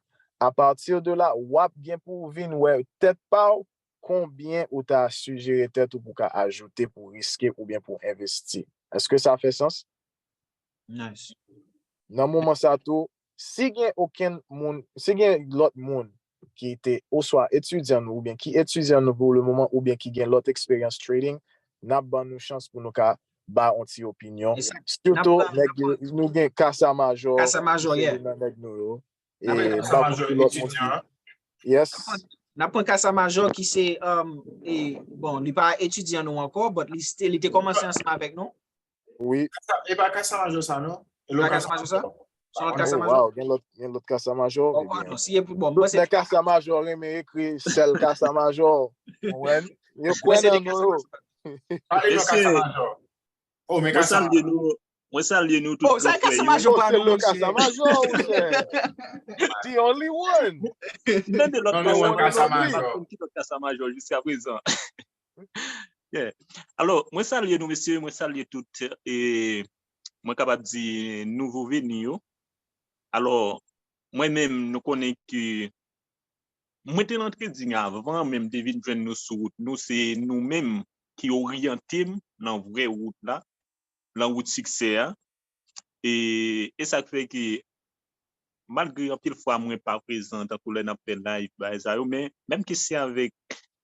Apati de la, w ap gen pou w vin wè tèt pa w, konbyen ou ta sijere tèt ou pou w ka ajoute, pou w riske oubyen pou w envesti. Èske sa fè sans? Nice. Nan moman sa tou, si gen okenn moun, si gen lòt moun ki te oswa etidyan nou oubyen ki etidyan nou pou le moman oubyen ki gen lòt eksperyans trading, n ap ban nou chans pou nou ka ba yon ti opinyon. Exact. Sitou N ap, n ap, nèg yo, nou gen Kasa Majò, Kasa Majò, ki se yeah. Youn nan nèg nou yo. N ap E gen Kasa bak Majò yon ti lòt etidyan moun an. Yes. N ap pran Kasa Majò ki se, um, e, bon, li pa etidyan nou ankò, but li, st- li te kòmanse ansanm avèk nou. Wi. Kasa- E pa Kasa Majò sa non. E lòt Pa Kasa Majò sa? Se yon lòt Oh, Kasa Majò? Wow, gen lòt, gen lòt Kasa Majò, Oh, ebyen. non, si e pou bon, Tout mwen se nèg Kasa Majò renmen ekri sèl Kasa Majò. Ou konprann? Yo mwen kwè se de nan nou Kasa yo. Majò. Pale yon Kasa Mesye, Majò. Oh, men mwen Kasa salye Majò. Nou, mwen salye nou tout. Oh, sa e Kasa Majò Oh, pa se nou, le Kasa mesye. Majò, monchè. The only one. M tande lòt Only bò one a, Kasa m pa Majò. konn ki lòt Kasa Majò jiska prezan. Yeah. Alò, mwen salye nou, mesye, mwen salye tout, e mwen kapab di nouvo veni yo. Alò, mwen menm, nou konnen ke mwen te nan trading avan, men m te vin jwenn nou sou wout nou. Se nou menm ki oryante m nan vrè wout la, nan wout siksè a. E, e sa k fè ke, malgre anpil fwa mwen pa prezan, tankou lè n ap fè live, bagay sa yo, men menm ke se avèk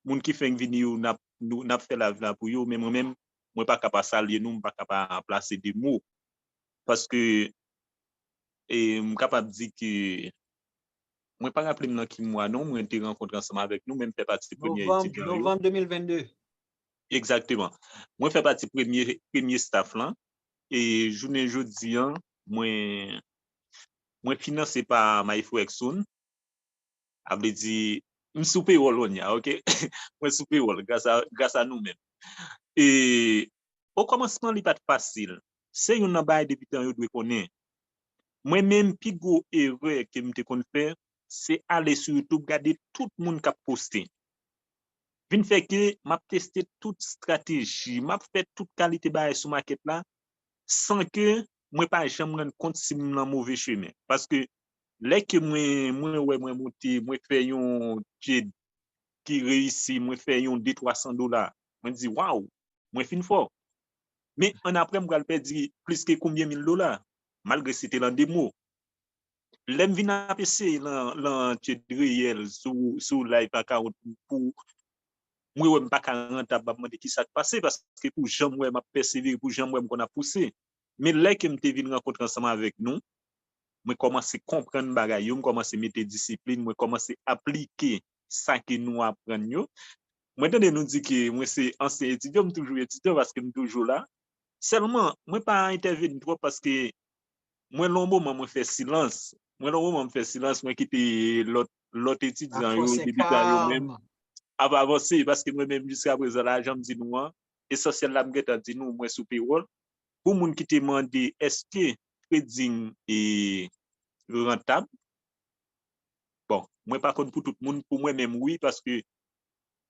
moun ki fenk vini yo, n ap, nou, n ap fè live la pou yo, men mwen menm, mwen pa ka pa salye nou, m pa ka pa plase de mo. Paske, e, m kapab di ke, mwen pa raple m nan ki mwa non, mwen te rankontre ansanm avèk nou, men m fè pati premye Novanm, etidyan yo. Novanm de mil vennde. Egzakteman. Mwen fè pati premye, premye staff lan. E jounen jodi an, mwen, mwen finanse pa MyForex Zone. A vle di, m sou payroll kounye a, ok? Mwen sou payroll, gras a, gras a nou menm. E, o kòmansman, li pa t fasil. Se youn nan bagay debitan yo dwe konnen. Mwen menm, pi gwo erè ke m te konn fè, se ale sou YouTube, gade tout moun k ap poste. Vin fè ke m ap teste tout estrateji, m ap fè tout kalite bagay sou makèt la, san ke mwen pa janm rann kont si m nan move chemen. Paske lè ke mwen, mwen wè mwen monte, mwen fè yon trade ki reyisi, mwen fè yon de twa san dola, mwen di, waw, mwen fin fò. Men annapre, m pral pèdi plis ke konbyen mil dola, malgre se te nan de mo. Lè m vin ap eseye lan, lan trade reyèl sou, sou live account pou mwen wè m pa ka rantab, m ap mande ki sa k pase, paske pou jan m wè m ap pèsevere, pou jan m wè m konn ap pouse. Men lè ke m te vin rankontre ansanm avèk nou, mwen kòmanse konprann bagay yo, m kòmanse mete disiplin, mwen kòmanse aplike sa ke nou aprann yo. Mwen tande nou di ke mwen se ansyen etidyan, m toujou etidyan paske m toujou la. Sèlman, mwen pa entèveni twòp paske mwen, lan yon moman, mwen fè silans. Mwen, lan yon moman, mwen fè silans, mwen kite lòt, lòt etidyan yo, debita yo menm, ap avanse, paske mwen menm, jiska prezan la, jan m di nou an, esansyèl la, m gentan di nou, mwen sou pewòl. Pou moun ki te mande, èske trading e rantab? Bon, mwen pa konn pou tout moun, pou mwen menm, wi, paske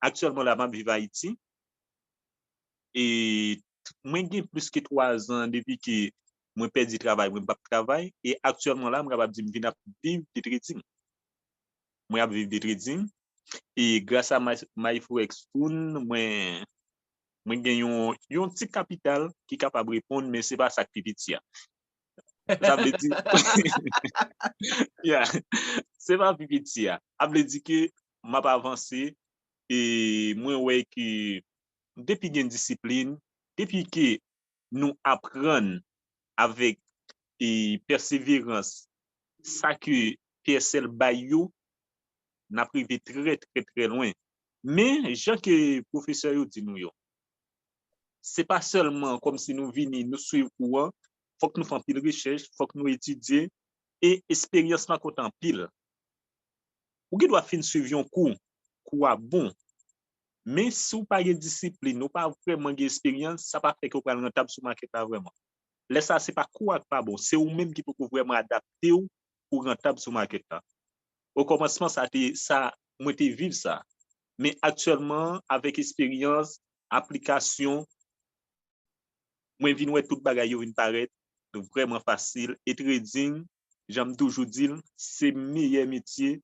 aktyèlman la, m ap viv Ayiti. E mwen gen plis ke twa zan depi ke mwen pèdi travay, mwen p ap travay. E aktyèlman la, m kapab di m vin ap viv de trading. Mwen ap viv de trading. E gras a My, My Forex Fund, mwen, mwen gen yon, yon ti kapital ki kapab reponn, men se pa sa k pi piti a. Sa vle di, yeah, se pa pi piti a. Sa vle di ke m ap avanse, e mwen wè ke depi gen disiplin, depi ke nou aprann avèk, e, pèseverans sa ke P S L bay yo, n ap rive trè, trè, trè lwen. Men, jan ke pwofesè yo di nou yo, se pa sèlman kòmsi nou vini, nou swiv kou an, fòk nou fè anpil rechèch, fòk nou etidye, e esperyans lan konte anpil. Ou gen dwa fin swiv yon kou, kou a bon, men si w pa gen disiplin, ou pa vrèman gen esperyans, sa pa fè ke w pral rantab sou makèt la vrèman. Lè sa a, se pa kou a k pa bon, se ou menm ki poko vrèman adapte w pou rantab sou makèt la. Okòmansman, sa te, sa, mwen te viv sa. Men aktyèlman, avèk esperyans, aplikasyon, mwen vin wè tout bagay yo vin parèt vrèman fasil. E trading, jan m toujou di l, se meyè metye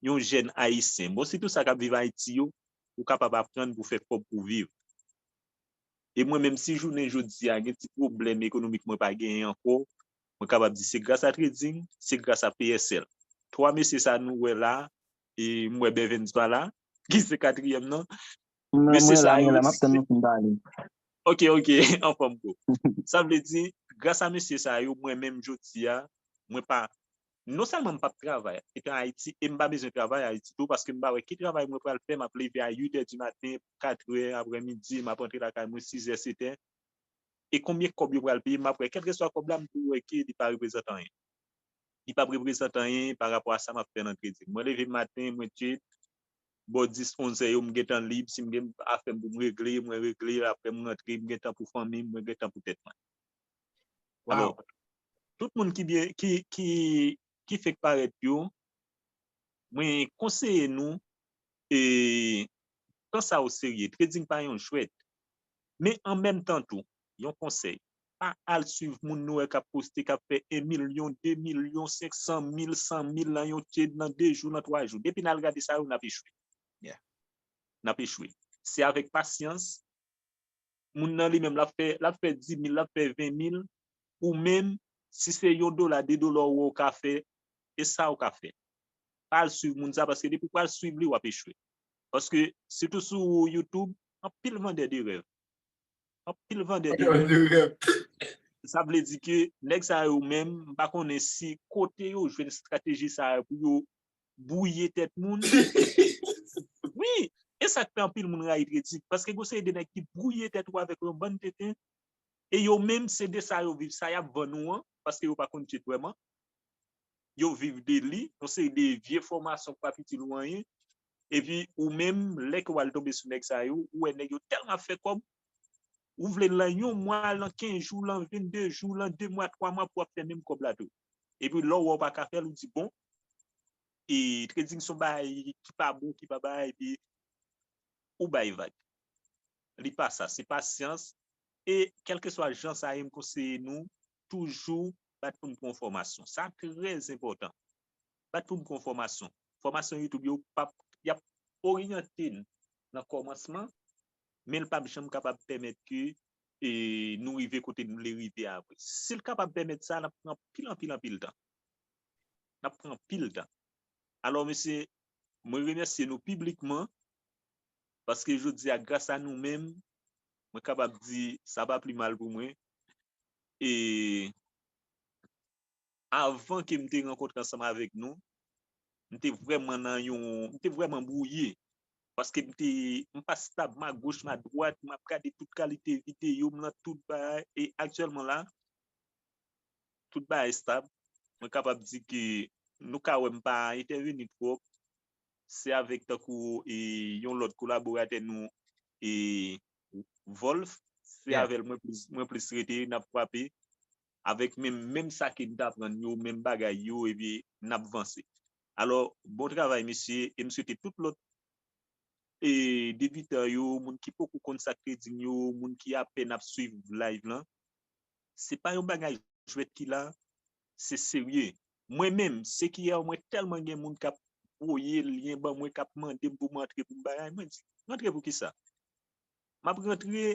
yon jèn Ayisyen. Bon, sitou sa k ap viv Ayiti yo, ou kapab aprann pou fè kòb pou viv. E mwen menm, si jounen jodi a gen ti pwoblèm ekonomik mwen pa genyen ankò, mwen kapab di se gras a trading, se gras a P S L. Twa mesye sa nou wè la, e m wè Bevens pa la, ki se katriyèm nan. Mesye sa yo, mwen la, m ap tann nou fin pale. Ok, ok, anfòm bro. Sa vle di, gras a mesye sa yo, mwen menm jodi a, mwen pa, non sèlman m p ap travay etan Ayiti, e m pa bezwen travay Ayiti tou, paske m pa wè ki travay mwen pral fè, m ap leve a uit è di maten, kat è aprèmidi, m ap rantre lakay mwen sis è, sèt è. E konbyen kòb yo pral peye m, m ap wè, kèlkeswa kòb la, m tou wè ke li pa reprezante anyen. Li p ap reprezante anyen pa rapò a sa m ap fè nan trading. Mwen leve maten, mwen trade, bò dis, onz è yo, m gentan lib. Si m gen afè m pou m regle, mwen regle l. Apre, m rantre, m gen tan pou fanmi m, mwen gen tan pou tèt mwen. Alò, tout moun ki byen, ki, ki, ki fenk parèt yo, mwen konseye nou, e, pran sa o serye. Trading pa yon jwèt. Men an menm tan tou, yon konsèy, pa al swiv moun nou wè k ap poste, k ap fè en milyon, de milyon, senk san mil, san mil nan yon trade, nan de jou, nan twa jou. Depi n al gade sa yo, n ap echwe. Yeah. N ap echwe. Se avèk pasyans, moun nan li menm, l ap fè, l ap fè dis mil, l ap fè ven mil, ou menm, si se yon dola, de dola ou wè w ka fè, e sa w ka fè. Pa al swiv moun sa, paske depi w pral swiv li, w ap echwe. Paske, sitou sou YouTube, anpil vandè de rèv. Anpil vandè de rèv. Sa vle di ke nèg sa yo menm, m pa konnen si kote yo jwenn estrateji sa yo pou yo bwouye tèt moun. Wi, e sa k fè anpil moun rayi trading, paske gen yon seri de nèg ki bwouye tèt ou avèk yon bann tenten, e yo menm, se de sa yo viv, sa y ap vann ou an, paske yo pa konn trade vrèman. Yo viv de li, yon seri de vye fòmasyon k p ap itil ou anyen. Epi ou menm, lè ke w al tonbe sou nèg sa yo, ou wè nèg yo tèlman ap fè kòb, ou vle lan yon mwa, lan kenz jou, lan vennde jou, lan de mwa, twa mwa pou w ap fè menm kòb la tou. Epi lè w wè w pa ka fè l, ou di, bon, e trading se yon bagay ki pa bon, ki pa bagay, epi ou bay vag. Li pa sa, se pasyans. E kèlkeswa jan sa ye, m konseye nou toujou bat pou n pran fòmasyon. Sa trè enpòtan. Bat pou n pran fòmasyon. Fòmasyon YouTube yo p ap, y ap oryante n nan kòmansman, men l p ap janm kapab pèmèt ke, e, nou rive kote n vle rive apre. Si l kapab pèmèt sa, n ap pran anpil, anpil, anpil tan. n ap pran anpil tan. Alò, mesye, mwen remèsye nou piblikman, paske jodi a, gras a nou menm, mwen kapab di sa pa pli mal pou mwen. E avan ke m te rankontre ansanm avèk nou, m te vrèman nan yon, m te vrèman bwouye. Paske m te, m pa stab, m agoch, m adwat, m ap gade tout kalite videyo, m nan tout bagay. E aktyèlman la, tout bagay stab. Mwen kapab di ke nou ka wè m pa entèveni twòp. Se avèk tankou e, yon lòt kolaboratè nou, e, Volf, se avè l mwen plis, mwen plis rete, n ap frape. Avèk menm, menm sa ke n t aprann yo, menm bagay yo, epi n ap vanse. Alò, bon travay, mesye, e m swete tout lòt e debitan yo, moun ki poko konn sa k trading yo, moun ki apèn ap swiv live lan, se pa yon bagay jwèt ki la, se serye. Mwen menm, se ki yè mwen tèlman gen moun k ap voye lyen ban mwen, k ap mande m pou m antre pou m bagay, mwen di, m antre pou kisa? M ap rantre,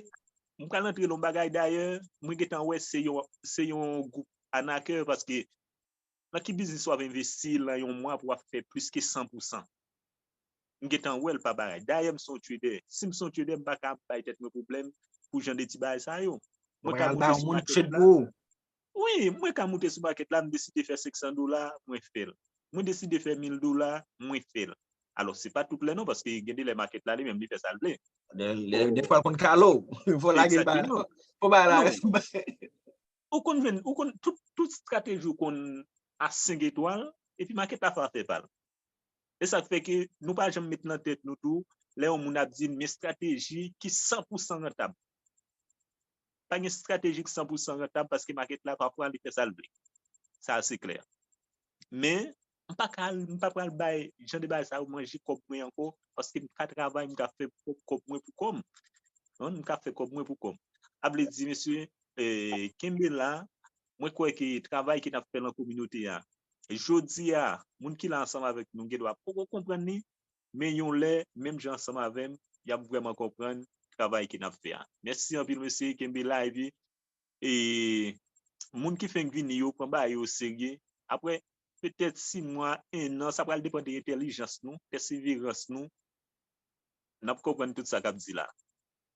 m pral antre nan yon bagay dayè, mwen gentan wè se yon, se yon gwoup anakè paske nan ki biznis w ap envesti nan yon mwa pou w ap fè plis ke san pou san? M gentan wè l pa bagay. Dayè, m se yon trader. Si m se yon trader, m pa ka ap bay tèt mwen pwoblèm pou jan de ti bagay sa yo. Mwen ka moute sou market la. Wi, mwen ka moute sou market la, m deside fè senk san dola, mwen fè l. Mwen deside fè mil dola, mwen fè l. Alò, se pa tout lè non, paske gen de lè market la li menm, li fè sa l vle. Defwa l konn kale w. Fò lage l ba. Fò ba la. Ou konn jwenn, ou konn tout, tout estrateji ou konn a senk etwal, epi market la fè afè pa l. E sa k fè ke nou pa janm met nan tèt nou tou, lè yon moun ap di m estrateji ki san pou san rantab. Pa gen estrateji ki san pou san rantab paske market la pafwa li fè sa l vle. Sa se klè. Men, m pa ka, m pa pral bay jan de bagay sa yo manje kòb mwen ankò, paske m ka travay, m ka fè pwòp kòb mwen pou kò m. Non, m ka fè kòb mwen pou kò m. A vle di, mesye, e, kenbe la, mwen kwè ke travay ke n ap fè lan kominote a, jodi a, moun ki la ansanm avèk nou, gen dwa poko konprann li, men yon lè, menm jan ansanm avè m, y ap vrèman konprann travay ke n ap fè a. Mèsi anpil, mesye, kenbe la, epi, e, moun ki fenk vini yo, pran bagay yo serye. Apre, petèt sis mwa, en an, sa pral depann de entèlijans nou, pèseverans nou, n ap konprann tout sa k ap di la.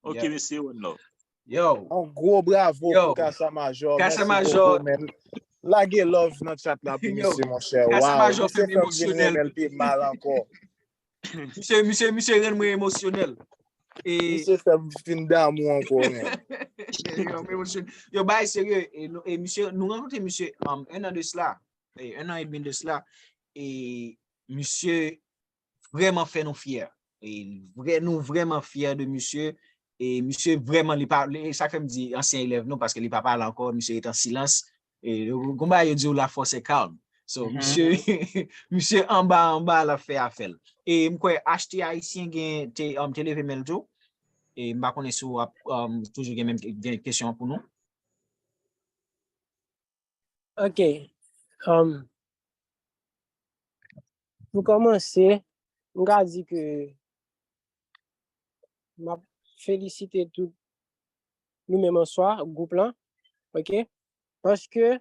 Ok, mesye, one love. Yo. Yon gwo bravo pou Kasa Majò. Kasa Majò. Lage love nan chat la pou misye, monchè. Waw, misye fè m vin renmen l pi mal ankò. Misye, misye, misye rann mwen emosyonèl. E misye fè m vin damou ankò, men. Yo, men misye, yo, bay serye. E, nou, e misye, nou rankontre misye, um, en an de sila. E, en an edmi de sila. E misye vrèman fè nou fyè. E vrè, nou vrèman fyè de misye. E misye vrèman, li pa, li, sa k fè m di ansyen elèv nou, paske li pa pale ankò, misye ret an silans. E gon bagay yo di w la force est calme. So, misye, misye anba, anba, l ap fè afè l. E m kwè Achte Ayisyen gen, te, um, te leve men l tou. E m pa konnen si w ap, um, toujou gen menm, gen kesyon an pou nou. Ok. Um, pou kòmanse, m ka di ke m ap felisite tout nou menm an swa, gwoup lan, ok? Paske,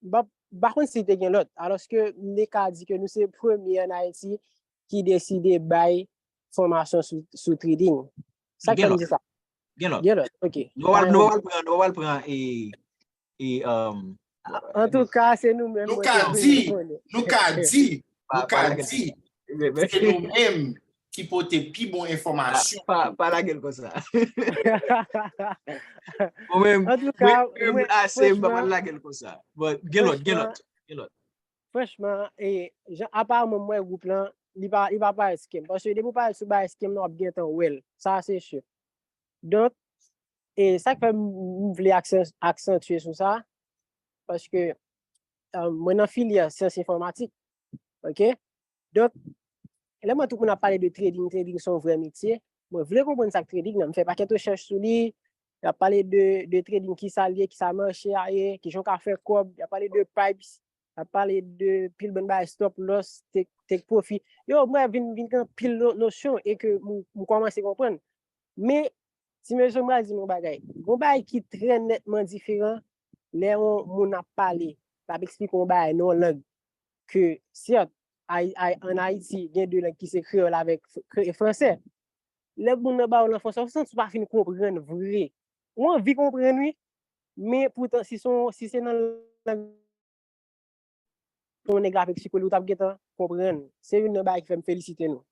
m pa, m pa konn si te gen lòt, alòske m te ka di ke nou se premye an Ayiti ki deside bay fòmasyon sou, sou trading. Sa k fè m di sa? Gen lòt. Gen lòt, ok. Nou pa pral, nou pa pral pran, nou pa pral pran, e, e, um, antouka, se nou menm. Nou ka di, nou ka di, nou ka di, se nou menm ki pote pi bon enfòmasyon. Pa, pa, pa lage l konsa. Mwen menm, antouka, mwen, mwen, ase, m pa pral lage l konsa. But gen lòt, gen lòt, gen lòt. Franchman, e, jan, aparamman, mwen, gwoup lan, li pa, li pa parèt scam. Paske depi w parèt sou bagay scam nan, w ap gentan wè l. Sa, se si. Donk, e sa k fè m, m vle aksan-, aksantye sou sa, paske, e, mwen nan filyè syans enfòmatik, ok? Donk, lè m wè tout moun ap pale de trading, trading se yon vrè metye, mwen vle konprann sa k trading nan, m fè pakèt rechèch sou li, y ap pale de, de trading, kisa l ye, kisa mache a ye, kijan w ka fè kòb, y ap pale de pipes, y ap pale de pil bann bagay, stop loss, take, take profit. Yo, mwen vin, vin gen pil no-, nosyon e ke m, m kòmanse konprann. Men, ti mesye, m pral di nou yon bagay. Gon bagay ki trè nètman diferan Lè yon moun ap pale, l ap eksplike yon bagay nan yon lang ke, sèt, Ay- Ay- ann Ayiti, gen de lang ki se kreyòl avèk f- kre- fransè. Lè moun nan ba w l an fransè, ou santi w pa fin konprann vre. Ou anvi konprann, wi, men poutan, si se yon- si se nan lang yon nèg la ap eksplike w li, ou t ap gentan konprann. Se youn nan bagay ki fè m felisite nou.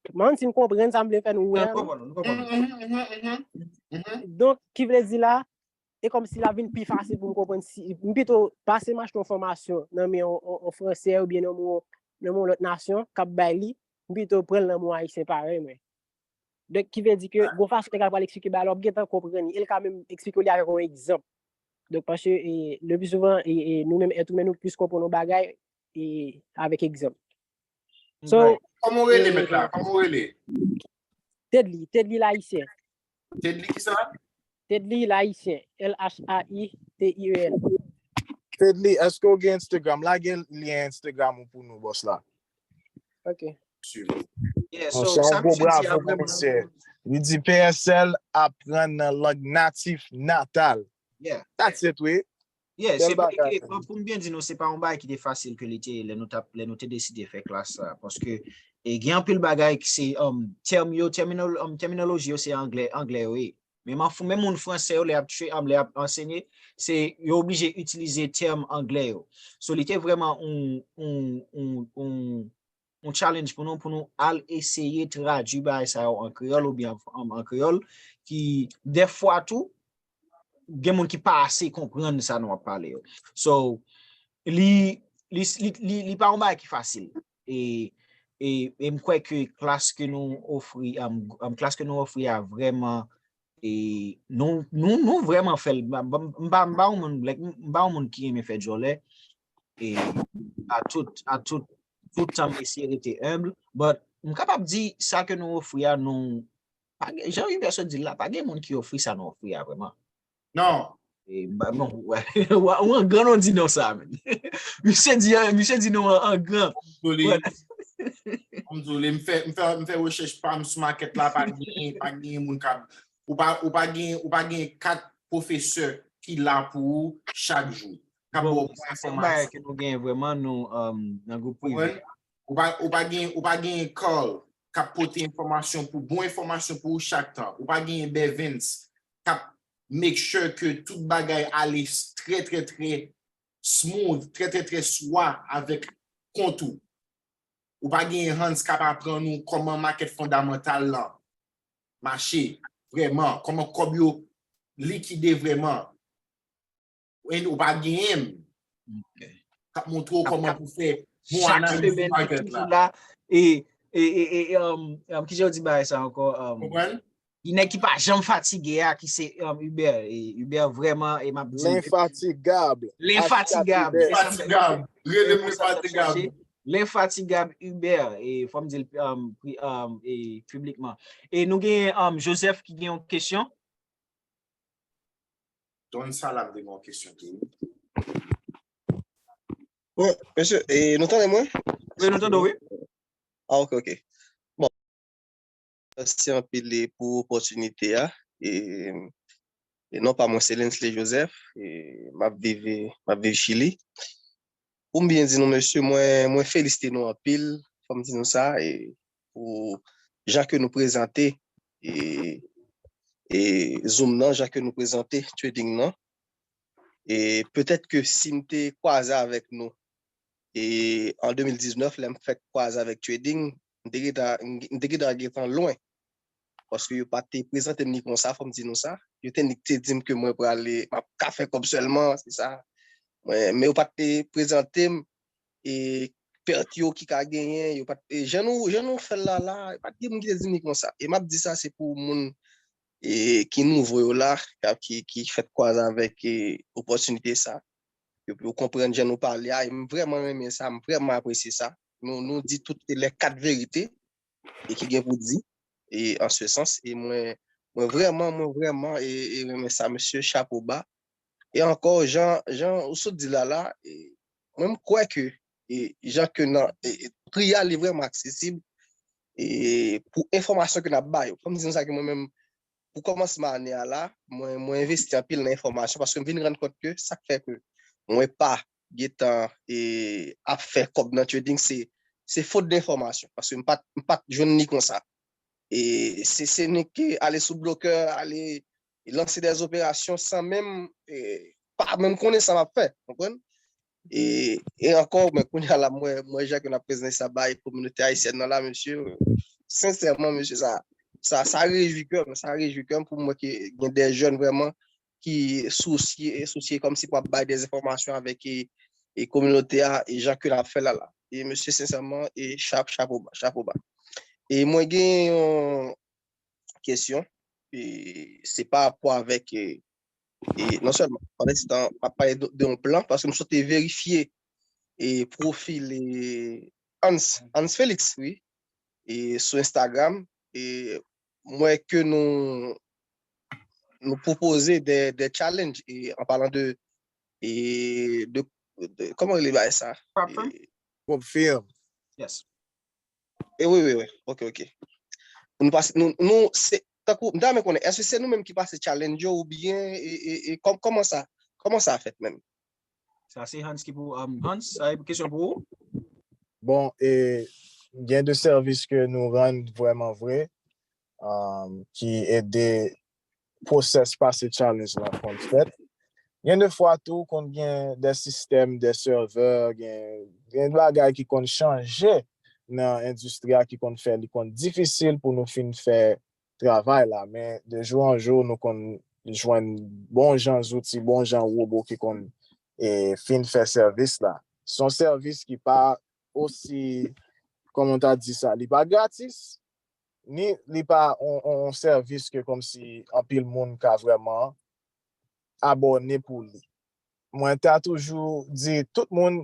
Mwen menm, si m konprann sa, m vle fè nou wè. Nou konprann, nou konprann. Mhm, mhm, mhm, mhm. Donk, ki vle di la, e kòmsi l ap vin pi fasil pou m konprann si m pito pase m achte yon fòmasyon nan men yon, yon, yon fransè oubyen nan men yon, nan men yon lòt nasyon k ap bay li, m pito pran l nan men yon ayisyen parèy mwen. Donk, ki vle di ke gon fason nèg la pral eksplike bagay la, w ap gentan konprann li. E l ka menm eksplike w li avèk yon egzanp. Donk, paske e, le pli souvan, e, e, nou menm èt imen, nou plis konprann yon bagay e, avèk egzanp. So, Kòman w rele e, mèt la? Kòman w rele? Tedly, Tedly Layisyen. Tedly ki sa? Tedly Layisyen. L H A I T Y E N. Tedly, èske w gen Instagram? Lage lyen Instagram ou pou nou, bòs la. Ok. Suiv. Yeah, Bon, so, se sa yon gwo misye di a bravo pou vrèman. Misye. Li di P S L aprann nan lang natif natal. Yeah. That's it, wi. Yeah, Bèl se pa bagay. Bon, pou m byen di nou, se pa yon bagay ki te fasil ke li te ye lè nou t ap lè nou te deside fè klas sa. Paske e, gen anpil bagay ki se um, tèm yo, terminal, um, tèminoloji yo se anglè, anglè yo ye. Men m an fou, menm moun fransè yo lè ap tre- um, lè ap ansenye, se yo oblije itilize tèm anglè yo. So li te vrèman yon yon yon yon yon challenge pou nou, pou nou al eseye tradui bagay sa yo an kreyòl oubyen an, an, an kreyòl, ki dèfwa tou, gen moun ki pa ase konprann sa nou ap pale yo. So, li, li, li, li, li pa yon bagay ki fasil. E, e, e m kwè ke klas ke nou ofri, um, um, klas ke nou ofri a vrèman, e nou, nou, nou vrèman fè l. M, m, m pa m pa yon moun, like, m pa yon moun ki renmen fè djòlè. E a tout, a tout, tout tan m eseye rete humble. But m kapab di sa ke nou ofri a, nou, pa gen, jan Hubert sot di l la, pa gen moun ki ofri sa nou ofri a vrèman. Non. E, ba, non, wè, wè, ou an gran non di non sa, men. Misye di, misye di non an, an gran. Dezole. Wè. M dezole, m fè, m fè, m fè rechèch pa m sou makèt la, pa gen, pa gen moun k ap, ou pa, ou pa gen, ou pa gen kat pwofesè ki la pou ou chak jou. K ap ba w bon Se yon bagay enfòmasyon. Ke nou gen vrèman nou um, nan gwoup prive. Konprann? Ou pa, ou pa gen, ou pa gen Carl k ap pote enfòmasyon pou, bon enfòmasyon pou ou chak tan. Ou pa gen Bevens k ap make sure ke tout bagay ale s- trè, trè, trè smooth, trè, trè, trè swa avèk kont ou. Ou pa gen Hans k ap aprann ou kòman makèt fondamantal lan mache vrèman, kòman kòb yo likide vrèman. And ou pa genyen m. K ap montre w kòman pou fè bon Chak analiz semèn, market toujou la. La. E, e, e, e um, um, ki jan w di bagay sa ankò? Um, Konprann? Ki nèg ki pa janm fatige a, ki se um, Hubert. E Hubert vrèman, e m ap di l, Lenfatigab. Lenfatigab. H K T B. Lenfatigab. Rele m Sa pou lenfatigab. chache. Lenfatigab Hubert. E fò m di l um, pri- um, e, piblikman. E nou gen um, Joseph ki gen yon kesyon. Don Salam te gen yon kesyon tou. Bon, mesye, e, nou tande mwen? Wi, nou tande w, wi. Ah, ok, ok. Bon, mèsi anpil e, pou opòtinite a. E, e non pa mwen, se Lensley Joseph. E, m ap viv, m ap viv Chili. Pou m byen di nou, mesye, mwen, mwen felisite nou anpil. Fò m di nou sa, e, pou jan ke nou prezante e, e Zoom nan, jan ke nou prezante trading nan. E petèt ke si m te kwaze avèk nou e an de mil diznèf, lè m fèk kwaze avèk trading, m te gentan, m te gentan, gentan lwen. Paske yo pa te prezante m li konsa, fò m di nou sa. Yo te nik te di m ke mwen prale, m ap ka fè kòb sèlman, se sa. Mwen, men yo pa te prezante m e pèt yo ki ka genyen, yo pa t, e jan nou, jan nou fè l la, la, pa t gen moun ki te di m li konsa. E m ap di sa, se pou moun e, ki nouvo yo la, k ap, ki, ki fèk kwaze avèk e, opòtinite sa. Yo, yo konprann jan nou pale a, e m vrèman renmen sa, m vrèman apresye sa. Nou, nou di tout les quatre vérités e ki gen pou di, e an se sans, e mwen, mwen vrèman, mwen vrèman e, e renmen sa, mesye, chapo ba. E ankò, jan, jan ou sot di la la, e, mwen m kwè ke e, jan ke nan e, e, pri a li vrèman aksesib e, pou enfòmasyon ke n ap ba yo. Fò m di nou sa ke mwen menm, pou kòmansman ane a la, mwen, mwen envesti anpil nan enfòmasyon paske m vin rann kont ke sa k fè ke mwen pa gentan e, ap fè kòb nan trading, se, se fot de enfòmasyon. Paske m pa t, m pa t jwenn li konsa. E se, se nou ki ale sou blokè, ale lanse de operasyon san menm, e, pa menm konnen sa m ap fè, konprann? E, e ankò, men kounye a la, mwen, mwen, jan ke n ap prezante sa bay kominote ayisyèn nan la, mesye, sensèman, mesye, sa, sa, sa rejwi kè m, sa rejwi kè m pou m wè ke gen de jèn vrèman ki sousye, sousye kòmsi pou ap bay de enfòmasyon avèk e, e kominote a, e jan ke l ap fè la la. E mesye, sensèman, e chap, chapo ba, chapo ba. E mwen gen yon kesyon, e se pa rapò avèk, e, e non sèlman, pandan se tan, m ap pale de, de yon plan, paske m sot verifye e pwofil e Hans, Hans Felix, wi, e sou Instagram, e m wè ke nou, nou pwopoze de, de challenge, e an palan de, e de, de, kòman rele bagay sa? Prop firm? E, prop firm. Yes. E wi, wi, wi. Ok, ok. Pou nou pase, nou, nou, se, tankou, m ta renmen konnen, èske se nou menm ki pase challenge yo oubyen, e, e, e kòm, kòman sa, kòman sa fèt menm? Sa se Hans ki pou, um, Hans, sa e kesyon pou ou? Bon, e gen de sèvis ke nou rann vrèman vre, um, ki ede pwosès pase challenge lan konn fèt. Gen de fwa tou konn gen de sistèm, de sèvè, gen, gen bagay ki konn chanje nan endistri a ki konn fè li konn difisil pou nou fin fè travay la. Men de jou an jou, nou konn jwenn bon jan zouti, bon jan wobo ki konn e, fin fè sèvis la. Se yon sèvis ki pa osi, kòman ta di sa, li pa gratis, ni li pa yon, yon, yon sèvis ke kòmsi anpil moun ka vrèman abòne pou li. Mwen ta toujou di tout moun,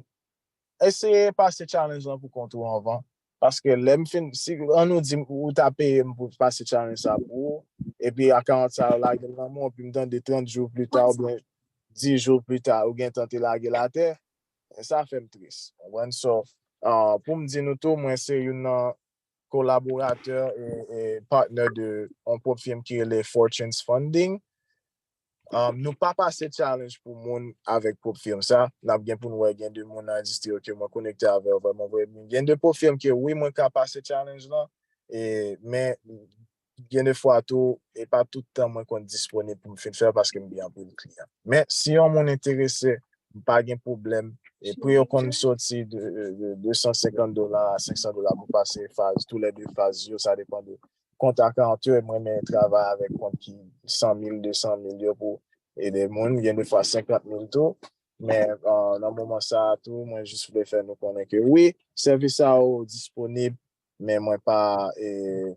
eseye pase challenge lan pou kont ou anvan. Paske lè m fin, si an nou di m ou ta peye m pou pase challenge sa pou ou, epi a karant sa yo lage l nan men w, epi m tande trant jou pli ta oubyen dis jou pli ta ou gentan te lage l atè, sa fè m tris. Konprann? So, ah, pou m di nou tou, mwen se youn nan kolaboratè e, e patnè de yon pwòp fim ki rele Fortune's Funding. Um, nou pa pase challenge pou moun avèk pwòp fim sa. N ap gen pou n wè gen de moun nan endistri yo ke mwen konekte avè yo vrèman vre. Gen de pwòp fim ke wi, mwen ka pase challenge lan, e, men gen de fwa tou, e pa tout tan mwen konn disponib pou m fin fè l paske m gen anpil kliyan. Men si yon moun enterese, m pa gen pwoblèm. E pri yo konn soti de, de, de san senkant dola a senk san dola pou pase faz, tou lè de faz yo, sa depann de kont akawont yo, e mwen renmen travay avèk kont ki san mil, de san mil yo pou ede moun, gen de fwa senkant mil tou. Men, ah, nan moman sa a tou, mwen jis vle fè nou konnen ke wi, sèvis sa yo disponib, men mwen pa, e,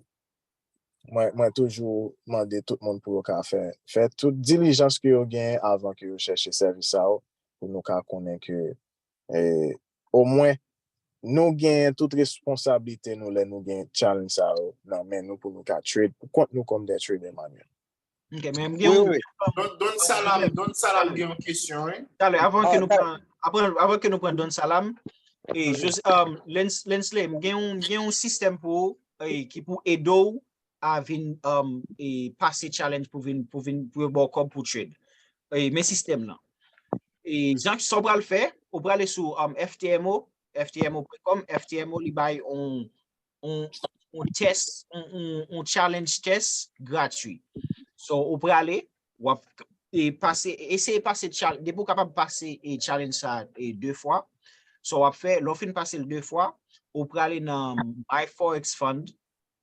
mwen, mwen toujou mande tout moun pou yo ka fè, fè tout dilijans ke yo genyen avan ke yo chèche sèvis sa yo, pou nou ka konnen ke, e, omwen, nou genyen tout responsablite nou lè nou gen challenge sa yo nan men nou pou nou ka trade pou kont nou kòm de trader manuel. Ok, men m gen yon... Don, Don Salam, Don Salam gen yon kesyon, wi. Talè, avan ke nou pran, avan, avan ke nou pran Don Salam, e, Jose, um, Lens, Lensley, m gen yon, m gen yon sistèm pou ou, e, ki pou ede w a vin, um, e, pase challenge pou vin, pou vin, pou yo ba w kòb pou trade. E, men sistèm nan. E, jan sa w pral fè, ou prale sou, um, F T M O, F T M O pwen kòm, F T M O li bay on, on, on test, on, on, on challenge test gratuit. So, ou prale, w ap e pase, eseye pase challenge, depi w kapab pase e challenge sa e de fwa. So, w ap fè, lè w fin pase l de fwa, ou prale nan My Forex Fund,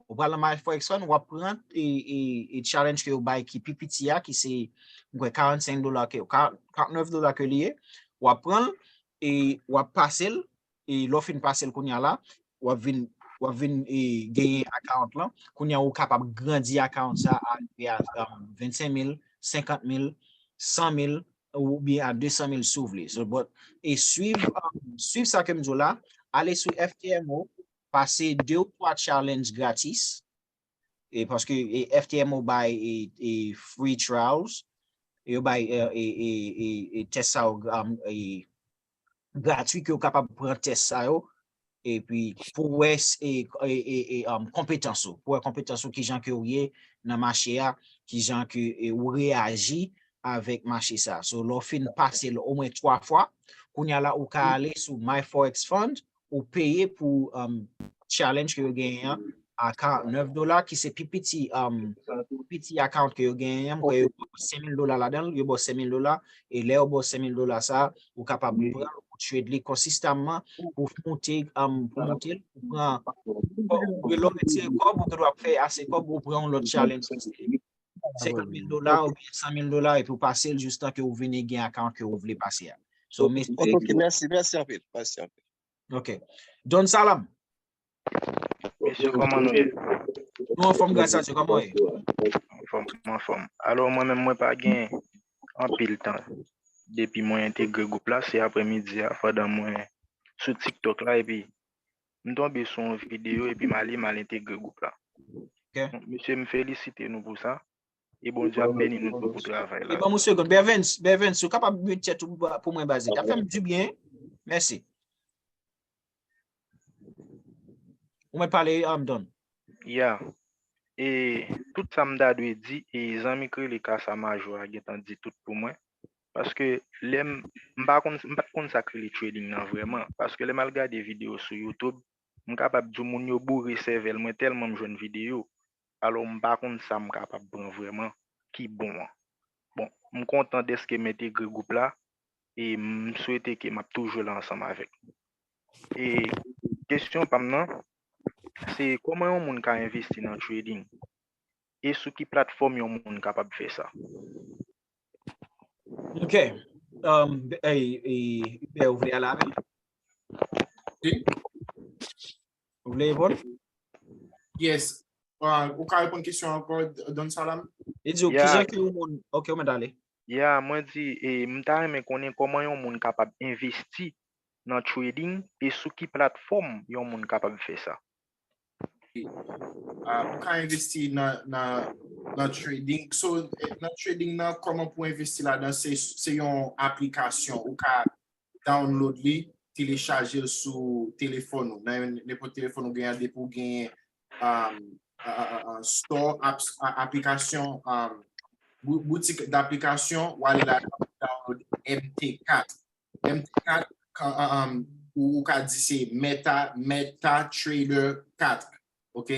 ou pral nan My Forex Fund, w ap pran e, e, e challenge ke yo bay ki pi piti a, ki se, m kwè, karannsenk dola ke, karannèf dola ke li ye, w ap pran l, e w ap pase l, e lè w fin pase l kounye a la, w ap vin, w ap vin e, genyen akawont lan. Kounye a, ou kapab grandi akawont sa a rive a, um, vennsenk mil, senkant mil, san mil, oubyen a de san mil si w vle. So, but, e swiv, um, swiv sa ke m di w la, ale sou F T M O, pase de ou twa challenge gratis, e paske e F T M O bay e, e free trials, yo bay e, e, e, e, e test sa yo, um, e, gratwi ke w kapab pran test sa yo, epi pou w wè s- e, e, e, e, um, konpetans ou, pou w wè konpetans ou, kijan ke w ye nan mache a, kijan ke e, ou reyaji avèk mache sa. So, lè w fin pase l omwen twa fwa, kounye a la ou ka ale sou My Forex Fund, ou peye pou um, challenge ke yo genyen an a karant nèf dola, ki se pi piti, um, pi piti account ke yo genyen an, m kwè yo ba w senk mil dola ladan l, yo ba w senk mil dola, e lè yo ba w senk mil dola sa, ou kapab pran l, ou trade li konsistaman, pou moute, um, pou moute l, ou pran, ou lè w retire kòb, ou gendwa fè ase kòb, ou pran yon lòt challenge. Senkant mil dola oubyen san mil dola, epi ou pase l jistan ke ou vini gen account ke ou vle pase a. So, mesye, Ok, mèsi, mèsi anpil, mèsi anpil. Ok. Don Salam. Mesye, kòman nou ye? Nou anfòm gras a Dye, kòman w ye? Anfòm, anfòm. Alò, mwen menm, mwen pa gen anpil tan depi mwen entegre gwoup la, se aprèmidi a, pandan mwen sou TikTok la, epi m tonbe sou yon videyo, epi m ale, m al entegre gwoup la. Ok. Mesye, m felisite nou pou sa. E Bondye ap beni nou tou pou travay la. Ban m yon segonn. Bevens, Bevens, ou kapab mute tèt ou pou mwen, baz. Sa fè m dibyen. Mèsi. Ou mèt pale, um, Don. Ya. E tout sa m ta dwe di, e zanmi k rele Kasa Majo a gentan di tout pou mwen. Paske lè m, m pa konn, m pa t konn sa k rele trading nan vrèman. Paske lè m al gade videyo sou YouTube, m kapab di w moun yo boure sèvèl mwen tèlman m jwenn videyo. Alò, m pa konn sa m kapab pran vrèman ki bon an. Bon, m kontan dèske m entegre gwoup la e m swete ke m ap toujou la ansanm avèk nou. E kesyon pa m nan, se kòman yon moun ka envesti nan trading? E sou ki platfòm yon moun kapab fè sa? Ok. Um, e, e, Hubert, ou vle ale avè l? Wi. Ou vle reponn? Yes. Uh, ou ka reponn kesyon ankò, Don Salam? Li di w, kijan ke yon moun, ok, ou mèt ale. Ya, mwen di, e, m ta renmen konnen kòman yon moun kapab envesti nan trading e sou ki platfòm yon moun kapab fè sa. Ah, ou ka envesti nan, nan, nan trading. So, eh, nan trading nan, kòman pou envesti ladan, se, se yon aplikasyon. Ou ka download li, telechaje l sou telefòn ou. Nan nenpòt telefòn ou genyen, depi ou genyen um, uh, uh, uh, store apps, uh, aplikasyon, um, bou- boutik daplikasyon, ou ale la, download M T kat. M T kat, kan, uh, um, ou, ou ka di se Meta, Meta Trader kat. Ok?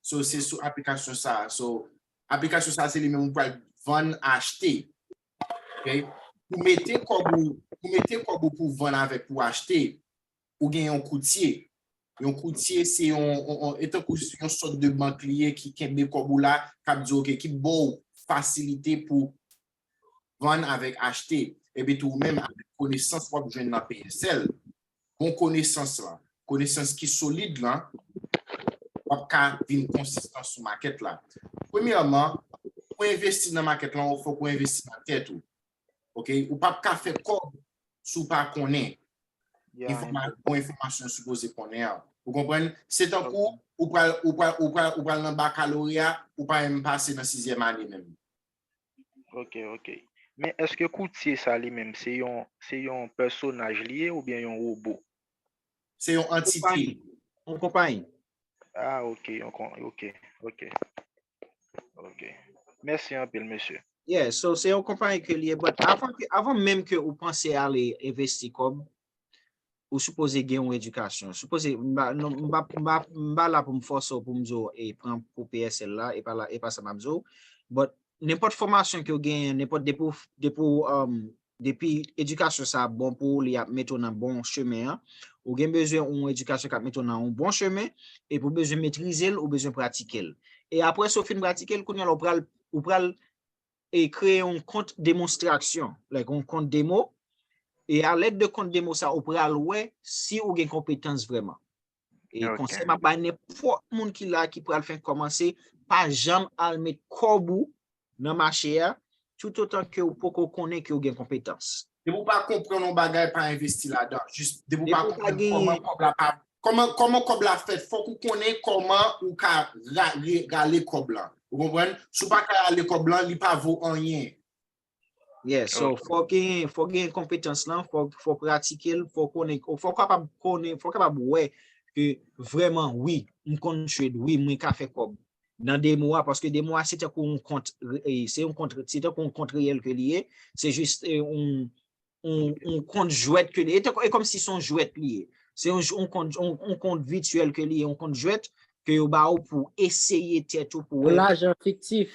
So, se sou aplikasyon sa. So, aplikasyon sa, se li menm ou pral vann, achte. Ok? Pou mete kòb ou, pou mete kòb ou pou vann avèk pou achte, ou gen yon koutye. Yon koutye, se yon, yon, yon, e tankou yon sòt de bank li ye ki kenbe kòb ou la, k ap di, ok, ki ba w fasilite pou vann avèk achte. Epi tou, ou menm, avèk konesans w ap jwenn nan P S L, bon konesans lan, konesans ki solid lan, w ap ka vin konsistan sou makèt la. Premyèman, pou envesti nan makèt lan, fòk ou envesti nan tèt ou. Ok? Ou p ap ka fè kòb si w pa konnen enfòma- bon enfòmasyon ou sipoze konnen an. Ou konprann? Se tankou ou pral, ou pral, ou pral, ou pral nan bakaloreya, ou pa menm pase nan sizyèm ane menm. Ok, ok. Men èske koutye sa li menm se yon, se yon pèsonaj li ye oubyen yon wobo? Se yon antite. Yon konpayi. Ah, ok, yon kon, ok, ok. Ok. Mèsi anpil, mesye. Yeah, so se yon konpayi ke li ye, but avan, ke- avan menm ke ou panse ale envesti kòb, ou sipoze gen yon edikasyon. Sipoze, m pa, non, m pa, m pa, m pa la pou m fòse w pou m di w, e pran pou P S L la, e pa la, e pa sa m ap di w. But nenpòt fòmasyon ke w genyen, nenpòt depi w, depi w, um, depi edikasyon sa bon pou ou, li ap mete w nan bon chemen an. Ou gen bezwen yon edikasyon k ap mete w nan yon bon chemen, epi ou bezwen metrize l, ou bezwen pratike l. E apre sa w fin pratike l, kounye a la ou pral, ou pral e kreye yon kont demonstrasyon, like yon kont demo, e alèd de kont demo sa, ou pral wè si ou gen konpetans vrèman. E konsèy m ap bay nenpòt moun ki la ki pral fenk kòmanse, pa janm al met kòb ou nan mache a, toutotan ke ou poko konnen ke ou gen konpetans. Depi w pa konprann yon bagay, pa envesti ladan. Jis depi w pa konprann kòman kòb la pa, kòman, kòman kòb la fèt, fòk ou konnen kòman ou ka ra- re- rale kòb lan. Ou konprann? Si w pa ka rale kòb lan, li pa vo anyen. Yeah, so fò gen, fò gen konpetans lan, fò, fò pratike l, fò konnen, fò kapab konnen, fò kapab wè ke vrèman, wi, m konn trade, wi, mwen ka fè kòb. nan demo a, paske demo a se tankou yon kont, e, se yon kont, se tankou yon kont reyèl ke li ye, se jis, e, yon, yon, yon kont jwèt ke li ye, e kòmsi se yon jwèt li ye. Se yon, yon kont, yon, yon kont vityèl ke li ye, yon kont jwèt ke yo ba ou pou eseye tèt ou, pou Yon lajan fiktif.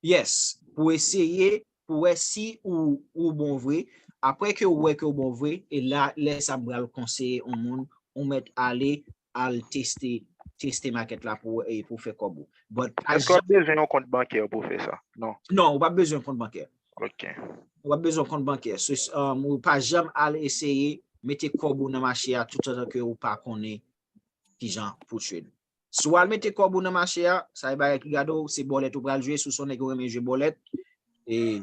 Yes, pou eseye, pou wè si ou, ou bon vre. Apre ke ou wè ke ou bon vre, e la, lè sa m pral konseye yon moun, ou mèt ale, al teste, teste makèt la pou, e pou fè kòb ou. But pa Èske w janm, ap bezwen yon kont bankè pou fè sa? Non. Non, ou pa bezwen kont bankè. Ok. Ou pa bezwen kont bankè. So, um, ou pa janm al eseye mete kòb ou nan mache a toutotan ke ou pa konnen kijan pou trade. Si w al mete kòb ou nan mache a, sa e bagay ki gade w, se bòlèt ou pral jwe, si w se yon nèg ou renmen jwe bòlèt, e,